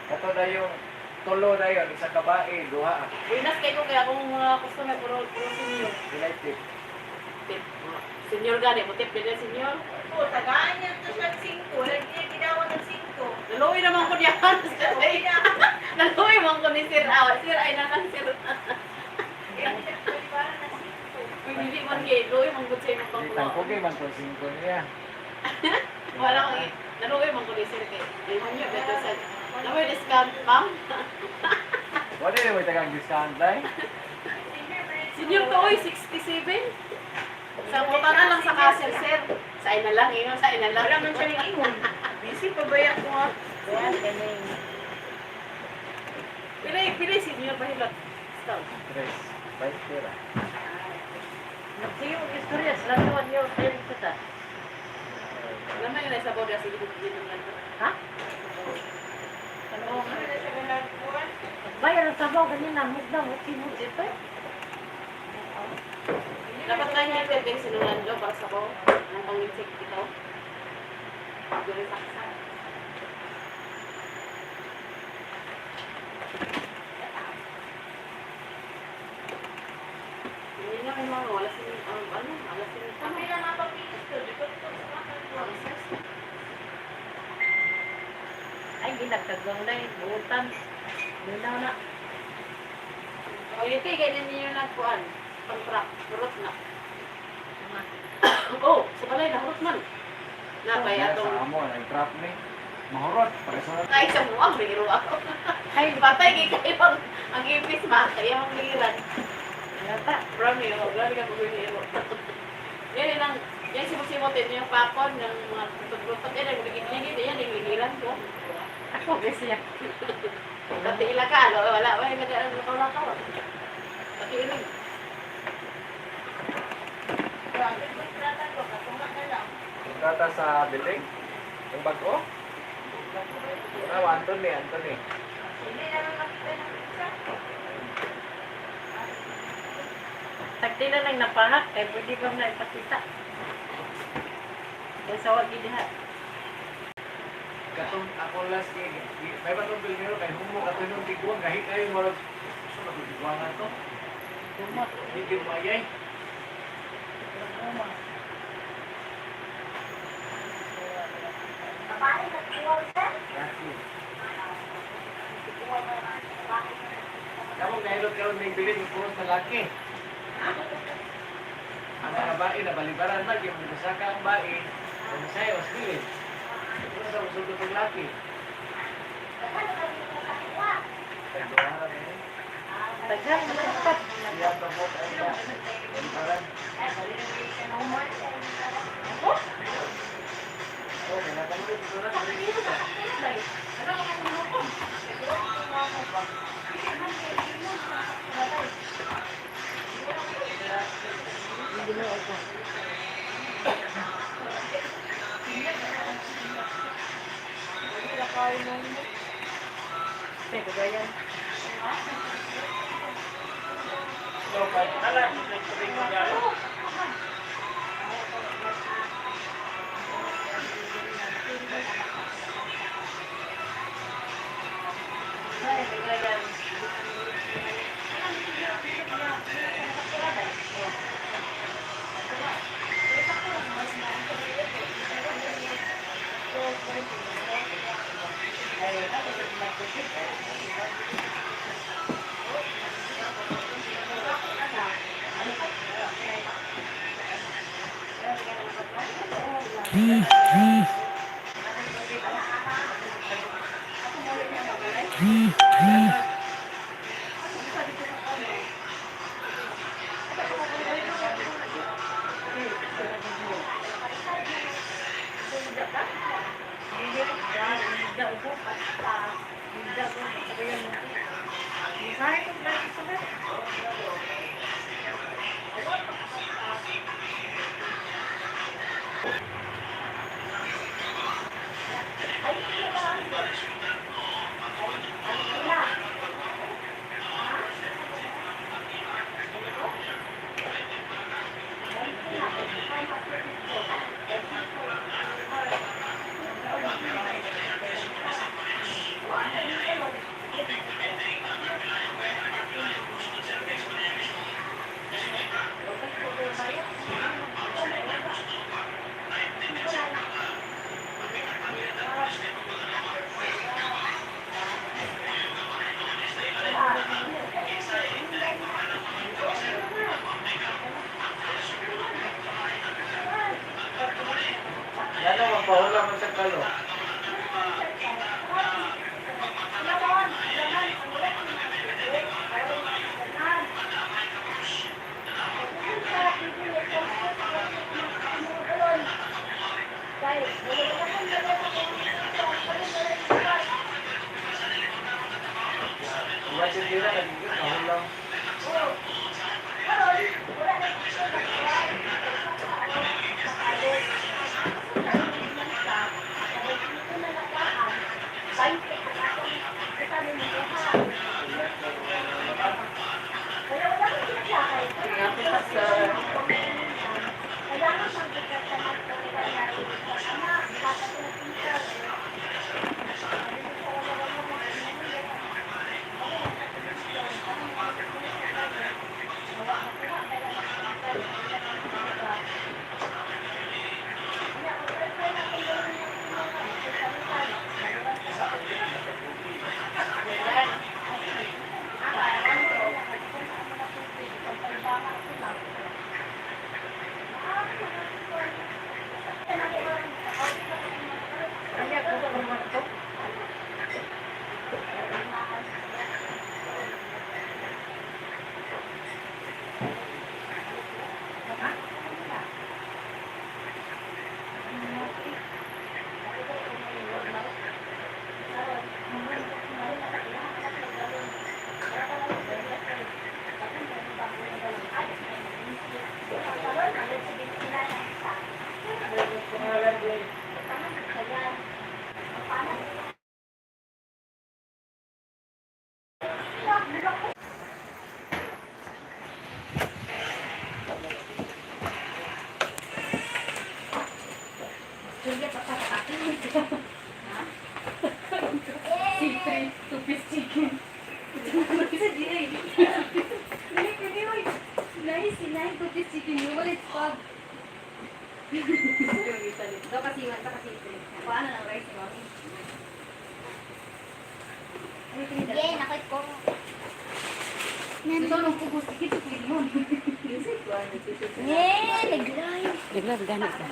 Kato na yung tulo na yun. Isang babae, duha. Buenas kay ko kaya akong mga customer puro puro senior. Delighted. Tip. Senior gani mo tip din senior. Oo, tagaan niya to siya 5. Lagi niya ginawa ng 5. Naluwi naman ko niya. Naluwi man ko ni Sir Awa. Sir ay nakan sir. Uy, dili man kay luwi man gud sa imong Di pangkulo. tangkugay man to singko niya. Wala ko naluwi man ko ni Sir kay. Ingon niyo beto sa Namoy discount, ma'am. Wala rin mo tagang discount line. Senior to oy 67. Sa utang na lang sa castle, sir. Sa ina lang, ingon sa ina lang. Wala man siya ingon. Busy pa ba yan ko ha? Pili, pili senior pa hilot. Stop. Tres. Bike pera. Sige, mag-istorya. Sila naman niyo. Sa ta. Lamay na sa border sige dito lang. Ha? Ano? Bayar ang sabaw ganina. Mugda, muti mo dito eh. Dapat lang yung pwede sinulan lo para sa ko. Ang pang-check ito. Gawin saksa. Hindi na kayo mga wala sin ano, wala sin. Kami na napapilis to. Di ko ito sa Ay, ginagkagong na eh. Buutan. Lunaw na. O yun kay ganyan niyo nagkuan. Contract, hurot na. Oh, sa balay na hurot man. Na kaya Kaya atong sa amo, nag-trap ni. Mahurot. Pareso na. Ay, sa muang, may ako. Ay, patay, kay kayo ang ipis ma, kaya ang liran. Yata. Promise, oh, grabe ka kung hero. Yan yun ang, yan simot-simotin yung pakon ng mga tutog-tutog. Yan, ang ligid-ligid, yan, yung ligiran ko. Ako, guys, siya. Pati ila ka, alo, wala, wala, wala, lakaw-lakaw. Pati ilig. Kontrata sa building? Yung bago? Wala, Anthony, Anthony. Hindi naman makita ng pizza. Tagtila lang napahak, kay pwede pa na ipakita. Kaya sa wag diha. Katong ako last kay may batong pilmero kay humo katong nung tiguang gahi kayo murag sa matiguangan to. Humot. Di gyud mayay. Babae nagkuha, sir. Laki. Kamu nahilot karon may bilin ng puros na laki. Ang mga bae na balibaran man kay mga ang bae, kung sayo os bilin. Pero sa usod og laki. Tagduha ra ba? Daghan man pat. Siya pa mo ay ba. Balibaran. Oh, kailangan mo dito na. Teka, gayan. Ay, kagayan. Yan ang magpahula man sa kalo. Wala siya dira, nagiging kahulang. Two-piece chicken. Sa DA. Dili, pwede mo. Nice, nice. Two-piece chicken. Wala, it's pag. Daw kasi man, kasi Paano ng rice, mami? Yeah, nakit ko. Ito nung pugos, ito po yun. Yeah, nag-live. Bigla, ganit ka.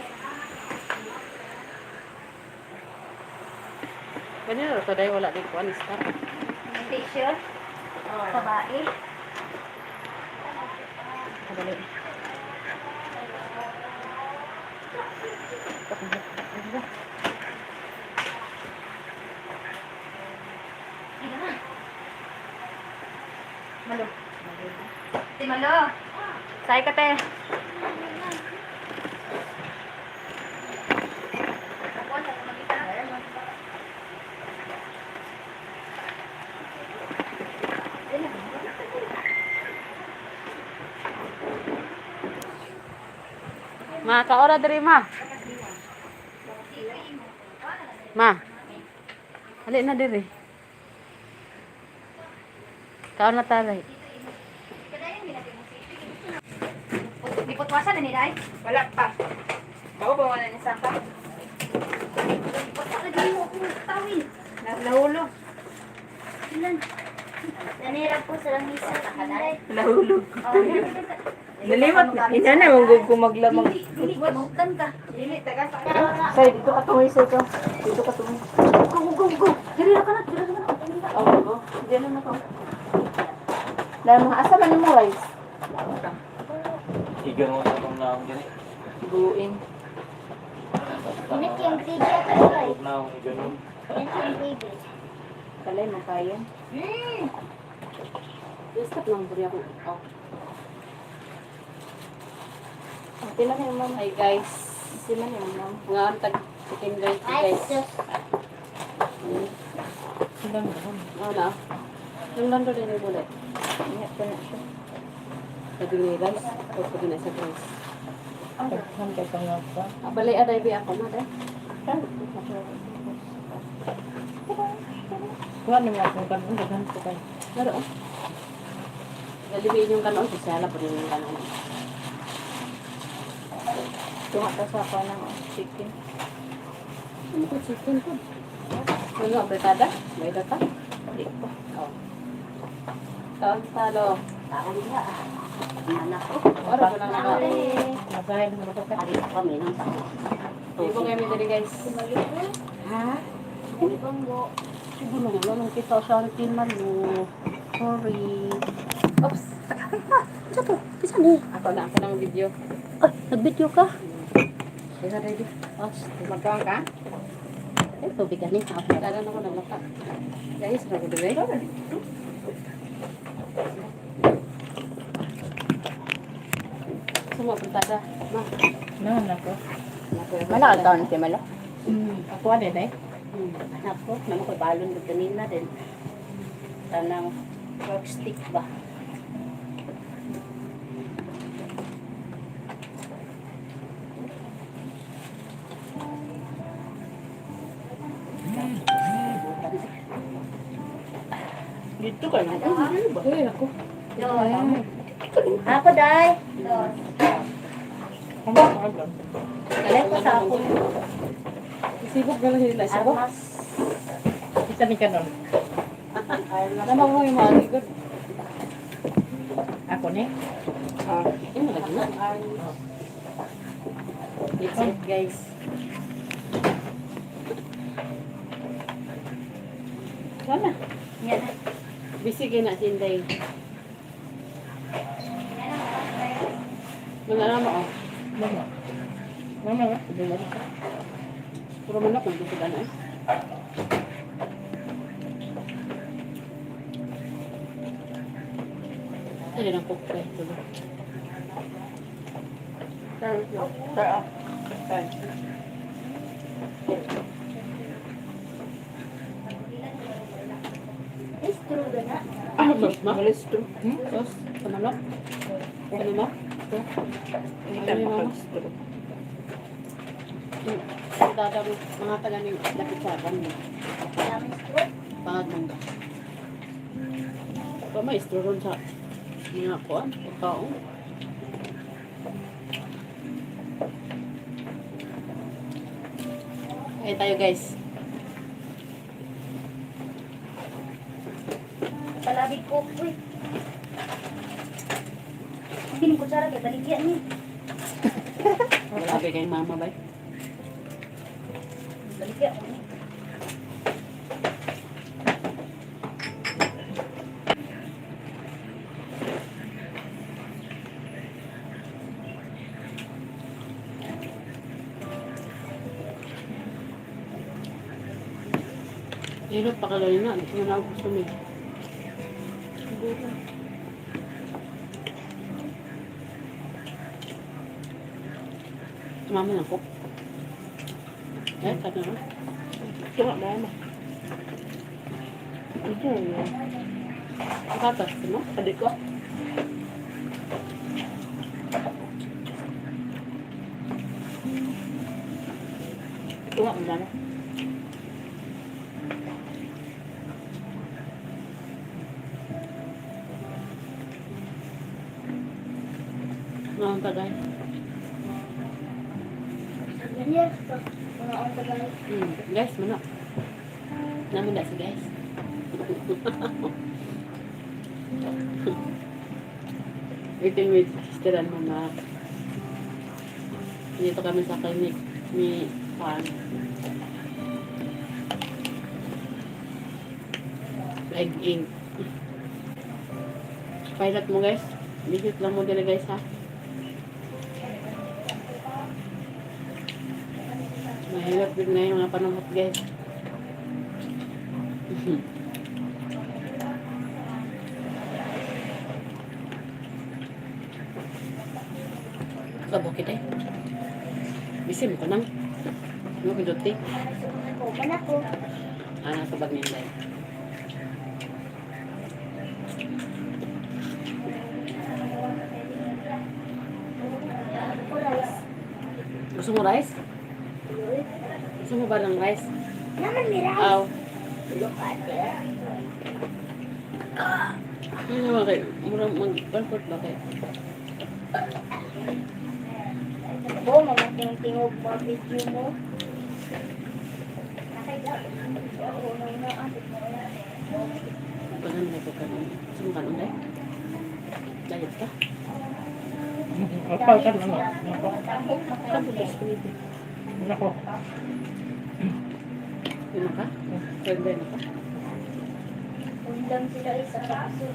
Ganyan na, today wala din kuan stop. Station? Babae? Kadali. Malo. Ti Malo. Say ka te. Ma, kaora diri ma. Ma. Hali na diri. Kaon na taray. Giputwasan na nila ay. Wala pa. Bago ba wala ni Saka? Wala na mo ako tawin. Nahulog. Nanirap po sa lamisa. Nahulog. Nalimat na. Ina na, manggug ko maglamang. Dili, dili, mahutan ka. Dili, taga sa Say, dito ka tungoy, say ko. Dito ka tungoy. Go, go, go. Dili na ka na, dili na ka na. Oh, go. Diyan na ako. Dahil mga asa man mo rice? Igan mo sa itong naong dyan eh. Buuin. Init yung gravy at ito eh. Naong igan mo. Init yung gravy. Kalay mo kaya. Stop lang buri ako. Oh. Pila na yung ma'am. Hi guys. Sila na yung ma'am. Nga ang tag chicken rice Ay, guys. sus. Sila na ma'am. Ano na? Yung lando din yung ulit. Ingat pa na siya. Sabi ni rice. O pag na sa rice. Pagkam kay pangap pa. Ah, balay aday bi ako ma day. Kuha ni mo akong kanon. Daghan ko kay. Laro oh. Galibi yung kanon kasi ala pa rin yung kanon. Tunga ta sa ako ng chicken. Ano ko chicken ko? Ano apretada? May data? Di pa. Oh. Taon talo. Taon na. Anak ko. Ora ko lang ako. Masahin mo ka. Ari kami ng tao. Ibo kayo mi diri guys. Ha? Siguro wala nang kita sa akin man mo. Sorry. Oops. Ano to? Bisa ni? Ako na ako ng video. Ay, nag-video ka? Ika ready. Oh, Magkaon ka? ay, tubig ka ni. Ako na. Dadan ako naglaka. Guys, ra ko diri. Suma apretada. Ma. Naon ako. Wala ka taon si Malo? Ako ano eh. Anak ko, naman ko balon ko kanina din. Tanang pork stick ba? Dito ka na. Ay, ako. Ako, day. Kalay ko sa ako. Isibok gano'n sila. Isibok. Armas. Isa ni kanon. Nama mo yung mga ligod. Ako ni. Ah, yun lagi na. Let's eat, guys. Wala. Yan na. Busy kayo na si Inday. Mga alam mo, oh. Mama. Mama ba? Puro manok, kung gusto na eh. Dali lang cook eh. Tulo. Is true ba na? Ah, sauce ma? Hmm? Sauce? Sa manok? Ano ma? Ano yung mama? Dada mo, mga taga ni lapit sa akin. Daming straw. Mga Tawad mangga. Pa maestro ron sa mga kuan, pagkaon. Kaya tayo, guys. Palabig ko. Uy. Hindi ni kutsara kay baligya ni. Wala kay mama ba? Baligya ko ni. Hirap pa kalay na. Hindi na ako gusto mo eh. Siguro. Mama na ko. Eh, sabi mo. Tunga mama. Ito yun. Gatas mo? Adi ko. Tunga mo mama. Mga tagay. Ganyan. Mga on guys. Guys, mana. Namin na si guys. Eating with sister and mama. Dito kami sa clinic ni Juan. Leg ink. Pilot mo, guys. Visit lang mo dila, guys, ha. Mahirap din na yung mga panahon, guys. Kabukit eh. Bisim ko nang. Ano pinduti? Open ako. Ah, nasa bag niya dahil. Ako rice. Gusto mo rice? Gusto mo ba ng rice? Naman may rice. Aw. Look at it. Ano ba kayo? Mura mag-comfort ba kayo? Bo, mamating tingog mo video mo. Pagano na ko kanon. Gusto mo kanon dahil? Diet ka? Kapal ka naman. Nako. Tapos ko. Nako. Yun ka? Pwede na ka? Undang sila isa kaso.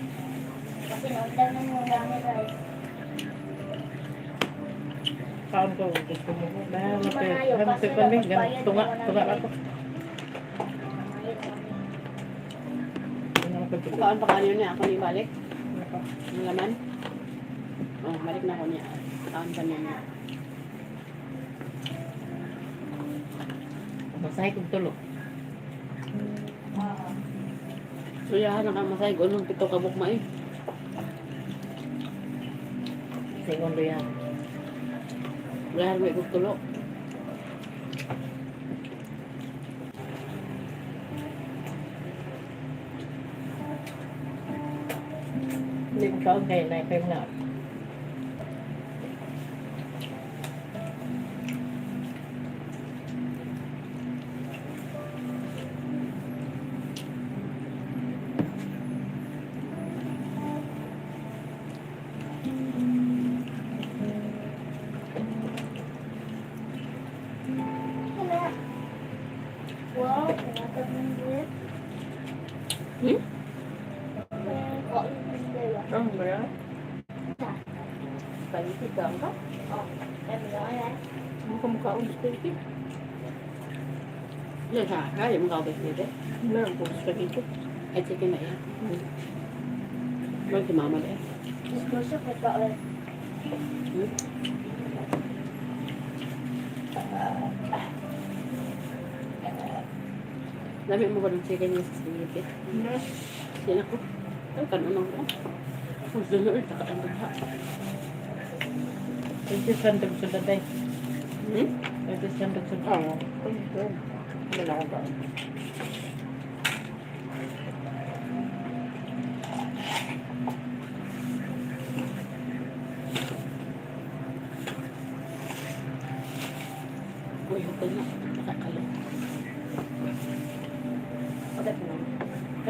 Kasi naundang na yung dami rice. Kaon ko. Gusto mo. Hindi maayo, kaso Kami. magbayad Tunga. na Tunga 100. ako. Kaon pa kanyo niya. Ako ni balik. Nako. Ang laman. Oh, balik na ako niya. Kaon pa niya niya. Masahe kong tulog. Suyahan na ka masay. Gunong pito ka bukma eh. Segundo yan. Wala mo ikog tulo. Hindi ko kaon kay na kayo na. Wala. Wow, pinatag ng bulit. Hmm? Kain ng dalawa. Ang ba yan? Spaghetti ka ang ka? Oh, kaya yan. Ano ka mukha ang spaghetti? Yan ha. Kaya mo ka spaghetti. Meron ko spaghetti. Ay, chicken na yan. Mag si mama dahil. Gusto ko pa ulit. Hmm? Dami mo ba ng chicken yung sa spaghetti? Yan ako. Ay, kanon ako. Ang sunod, takaan ko ha. Ito sandog sa daday. Hmm? Ito sandog sa daday. Wala akong kaon.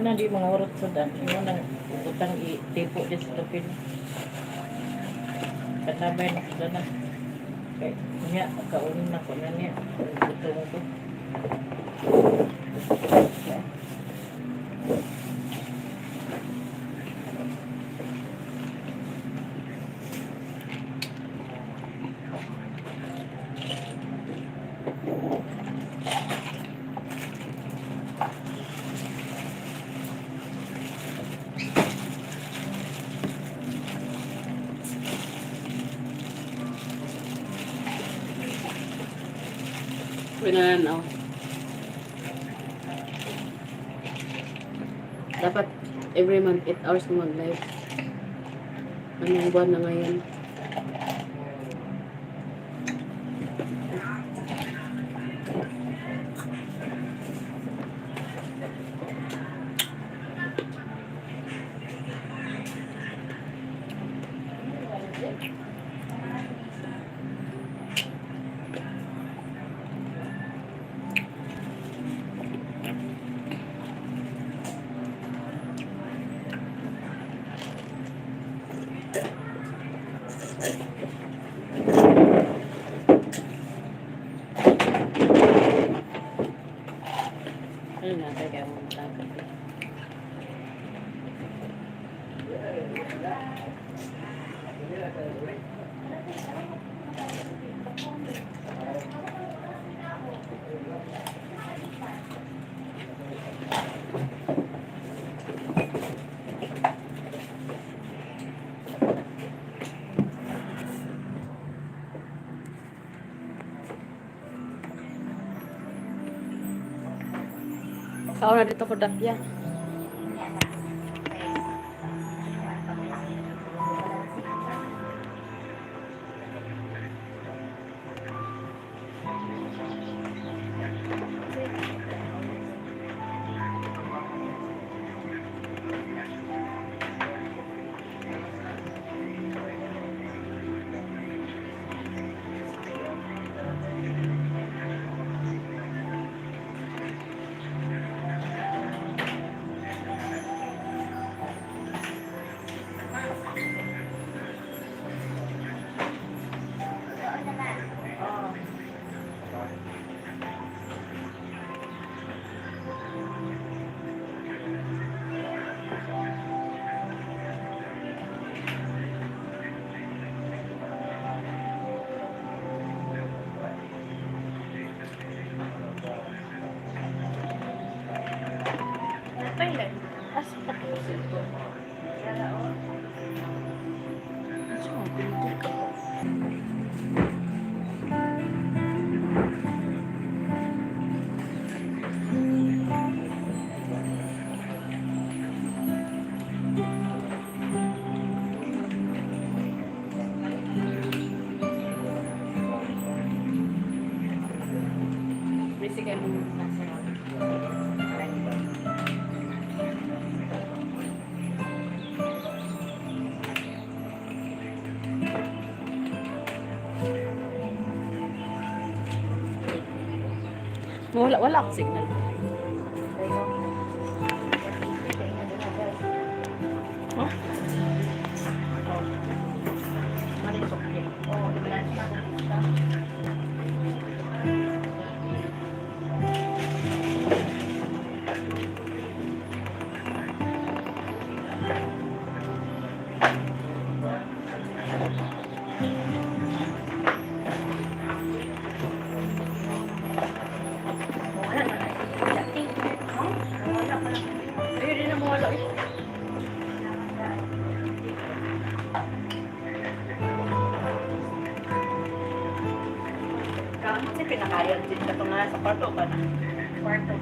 Kana di mga urot sudan. Imo nang utang i-tipo di sa tupin. Katabay na sudan na. Kay niya kaon na ko na niya. Gutom ko. Pinananaw. Dapat every month 8 hours na mag-live. Anong buwan na ngayon? Ano na, kaya mo matangkap. Kaon na dito ko dapya. Basic ay mong nasa. Wala, wala akong signal. Ayun din ang mawala eh. Kasi pinakayan din ka nga sa kwarto ka na. Kwarto.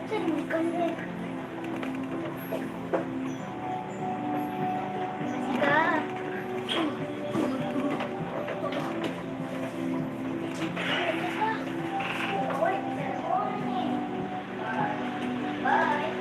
Saan ka na? Ka. Bye.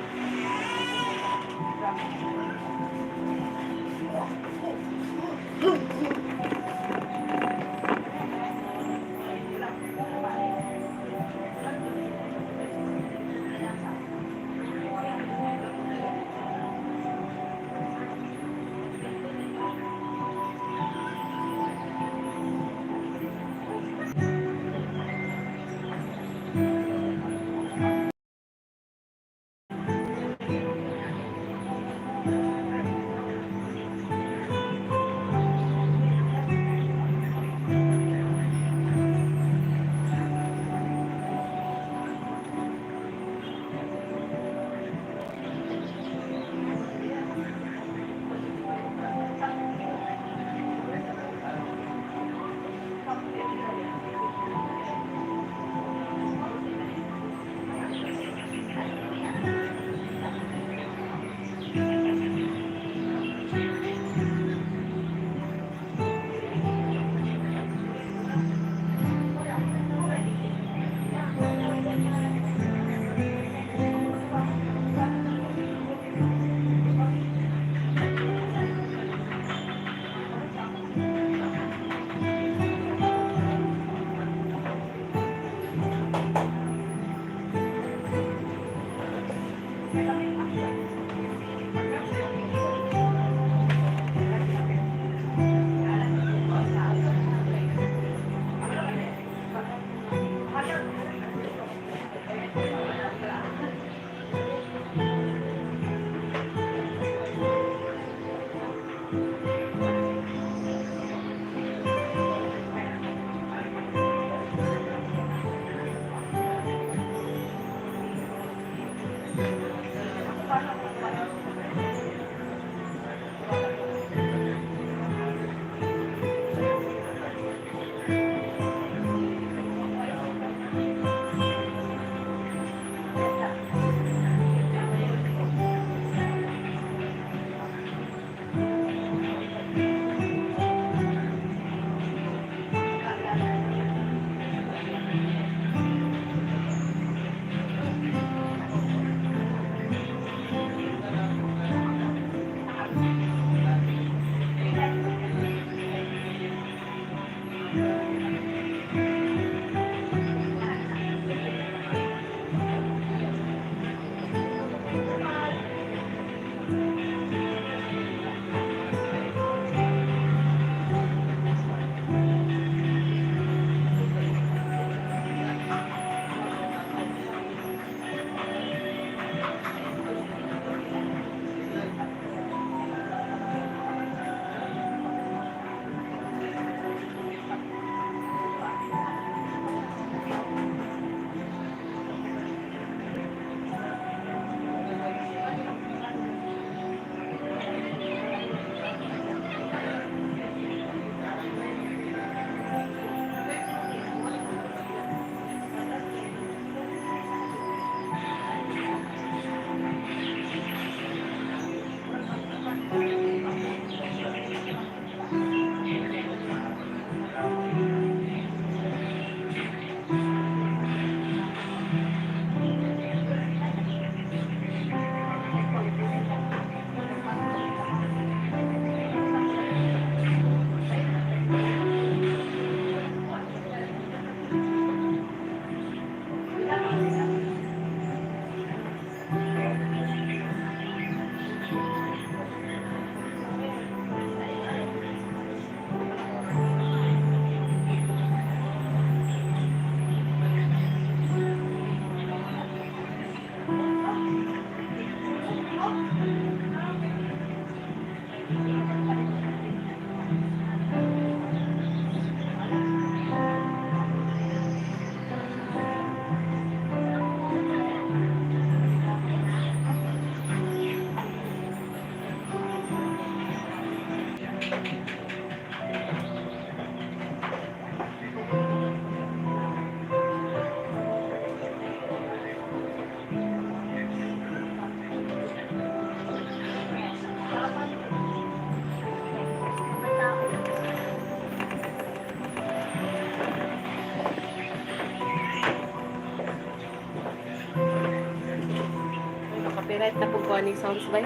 Copyright na po ko aning sounds ba?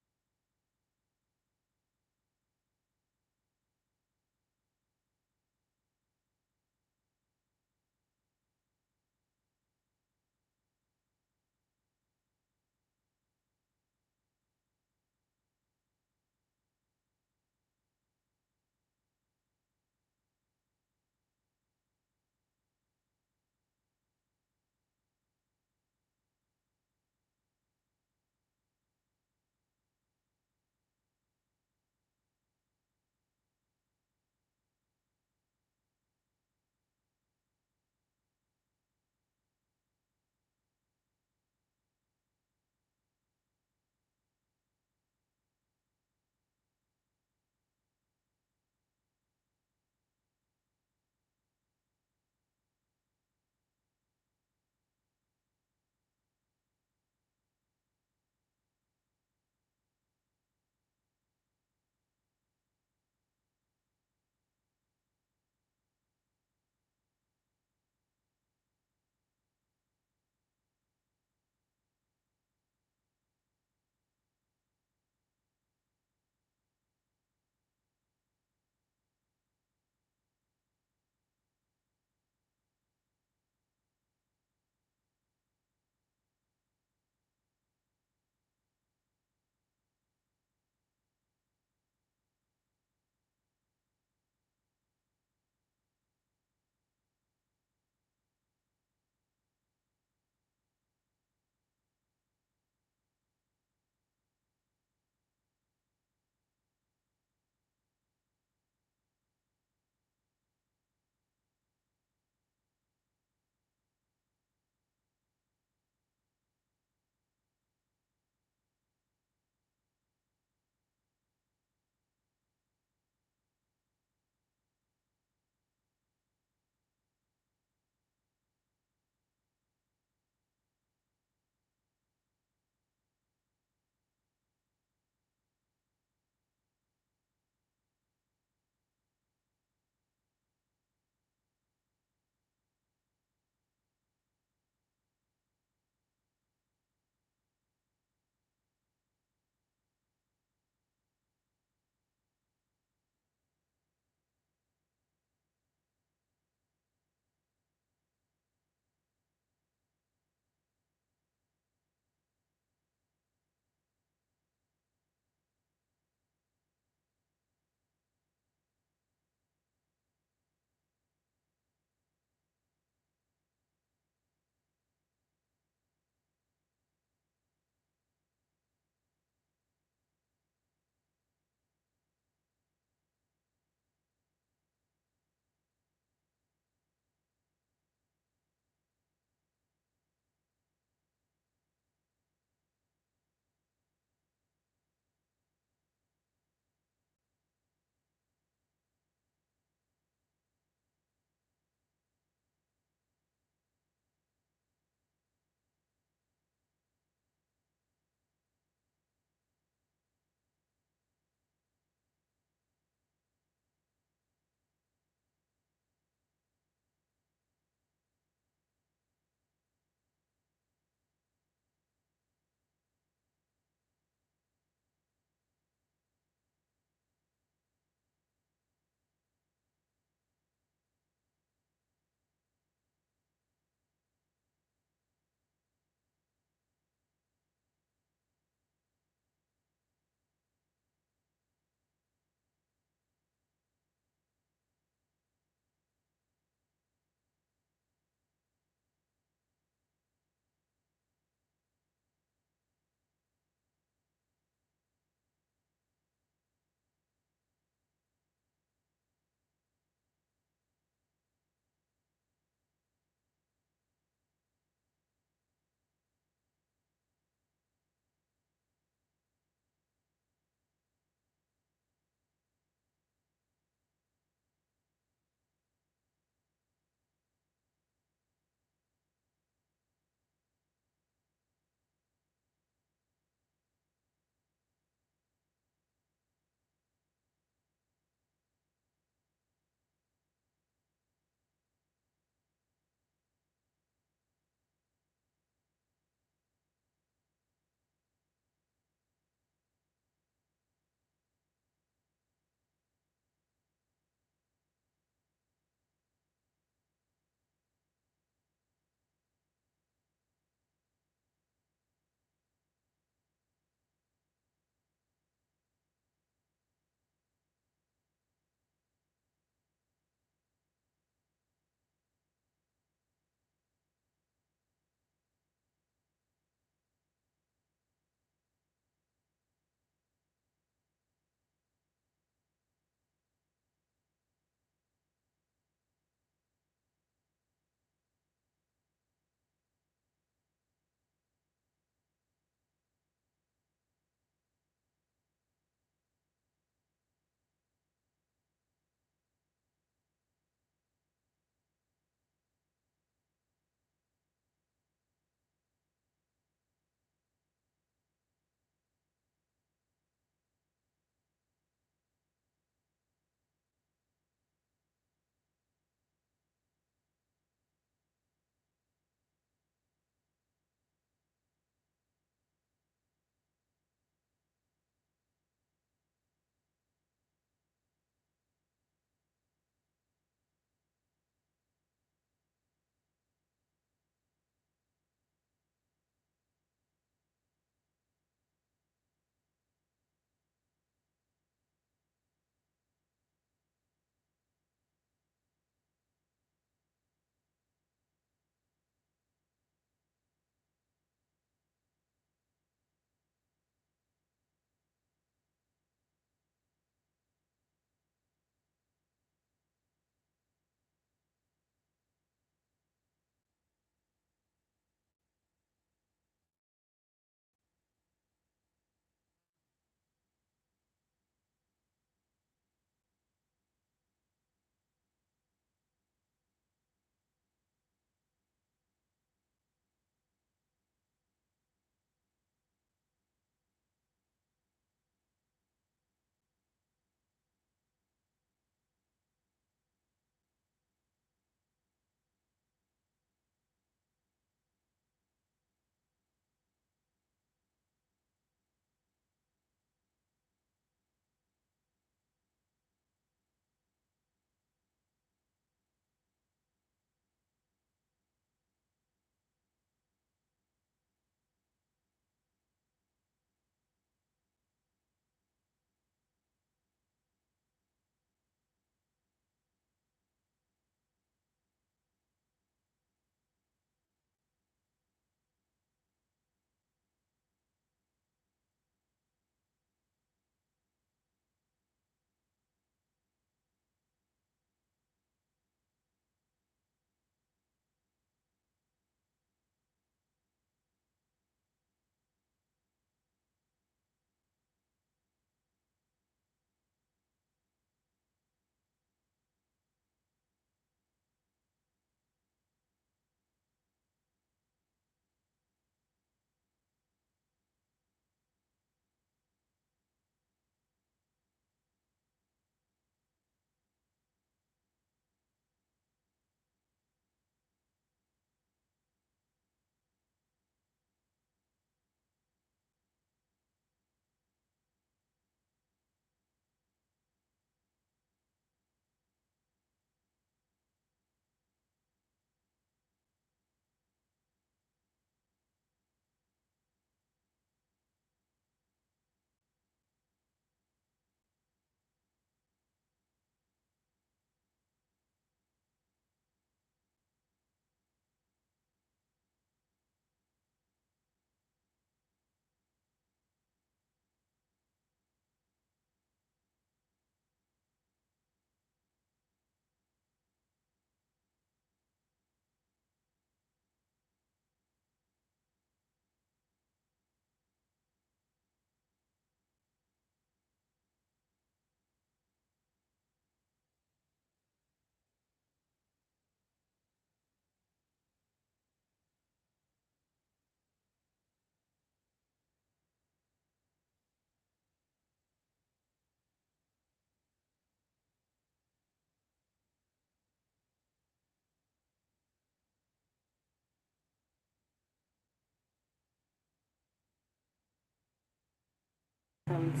sounds.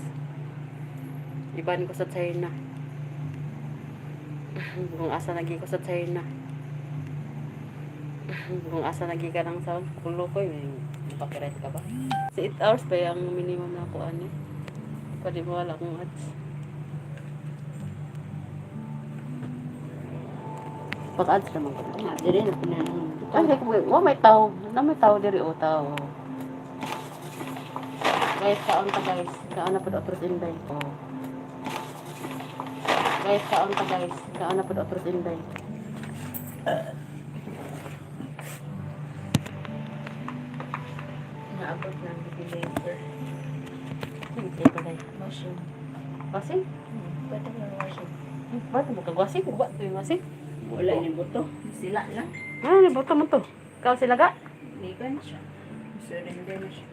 Iban ko sa China. Kung asa nagi ko sa China. Kung asa nagi ka ng sound, kulo ko yun. Copyright ka ba? Sa 8 hours ba yung minimum na ako ano? Pwede mo wala akong ads. Pag-ads naman ko na. Dili na pinanong. Ay, like, wait, wa may tao. Na may tao diri o tao. Guys, kaon ta guys. Kaon na pud otros inday. Oh. Guys, kaon ta guys. Kaon na pud otros inday. Naabot na ang deliver. Hindi pa dai. Washing. Wasing? Pwede mo washing. Ba't mo kagwasing? Wa to yung wasing. Wala ni buto. Sila lang. Ano ni buto mo to? Kaon sila ga? Ligan siya. Surrender na siya.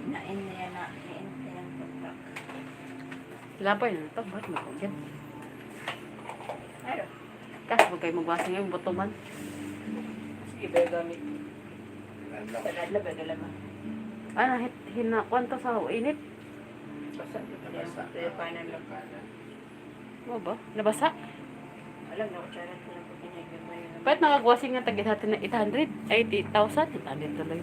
Na-end na yan na. Na-end na yung contract. Labay na to. Ba't mo kagyan? Ayro. Kas mo kayo magwasing yung buto man. Sige, ba gamit? Sa ba dala mo? Ano hit hina kwanto sa init? Basta. Nabasa. Kaya paano lang. Mo ba? Nabasa? Alam na, kutsara ko lang pag pinagyan mo yun. Ba't nakagwasing nga tag 800? Ay, 8,000? 800 tuloy.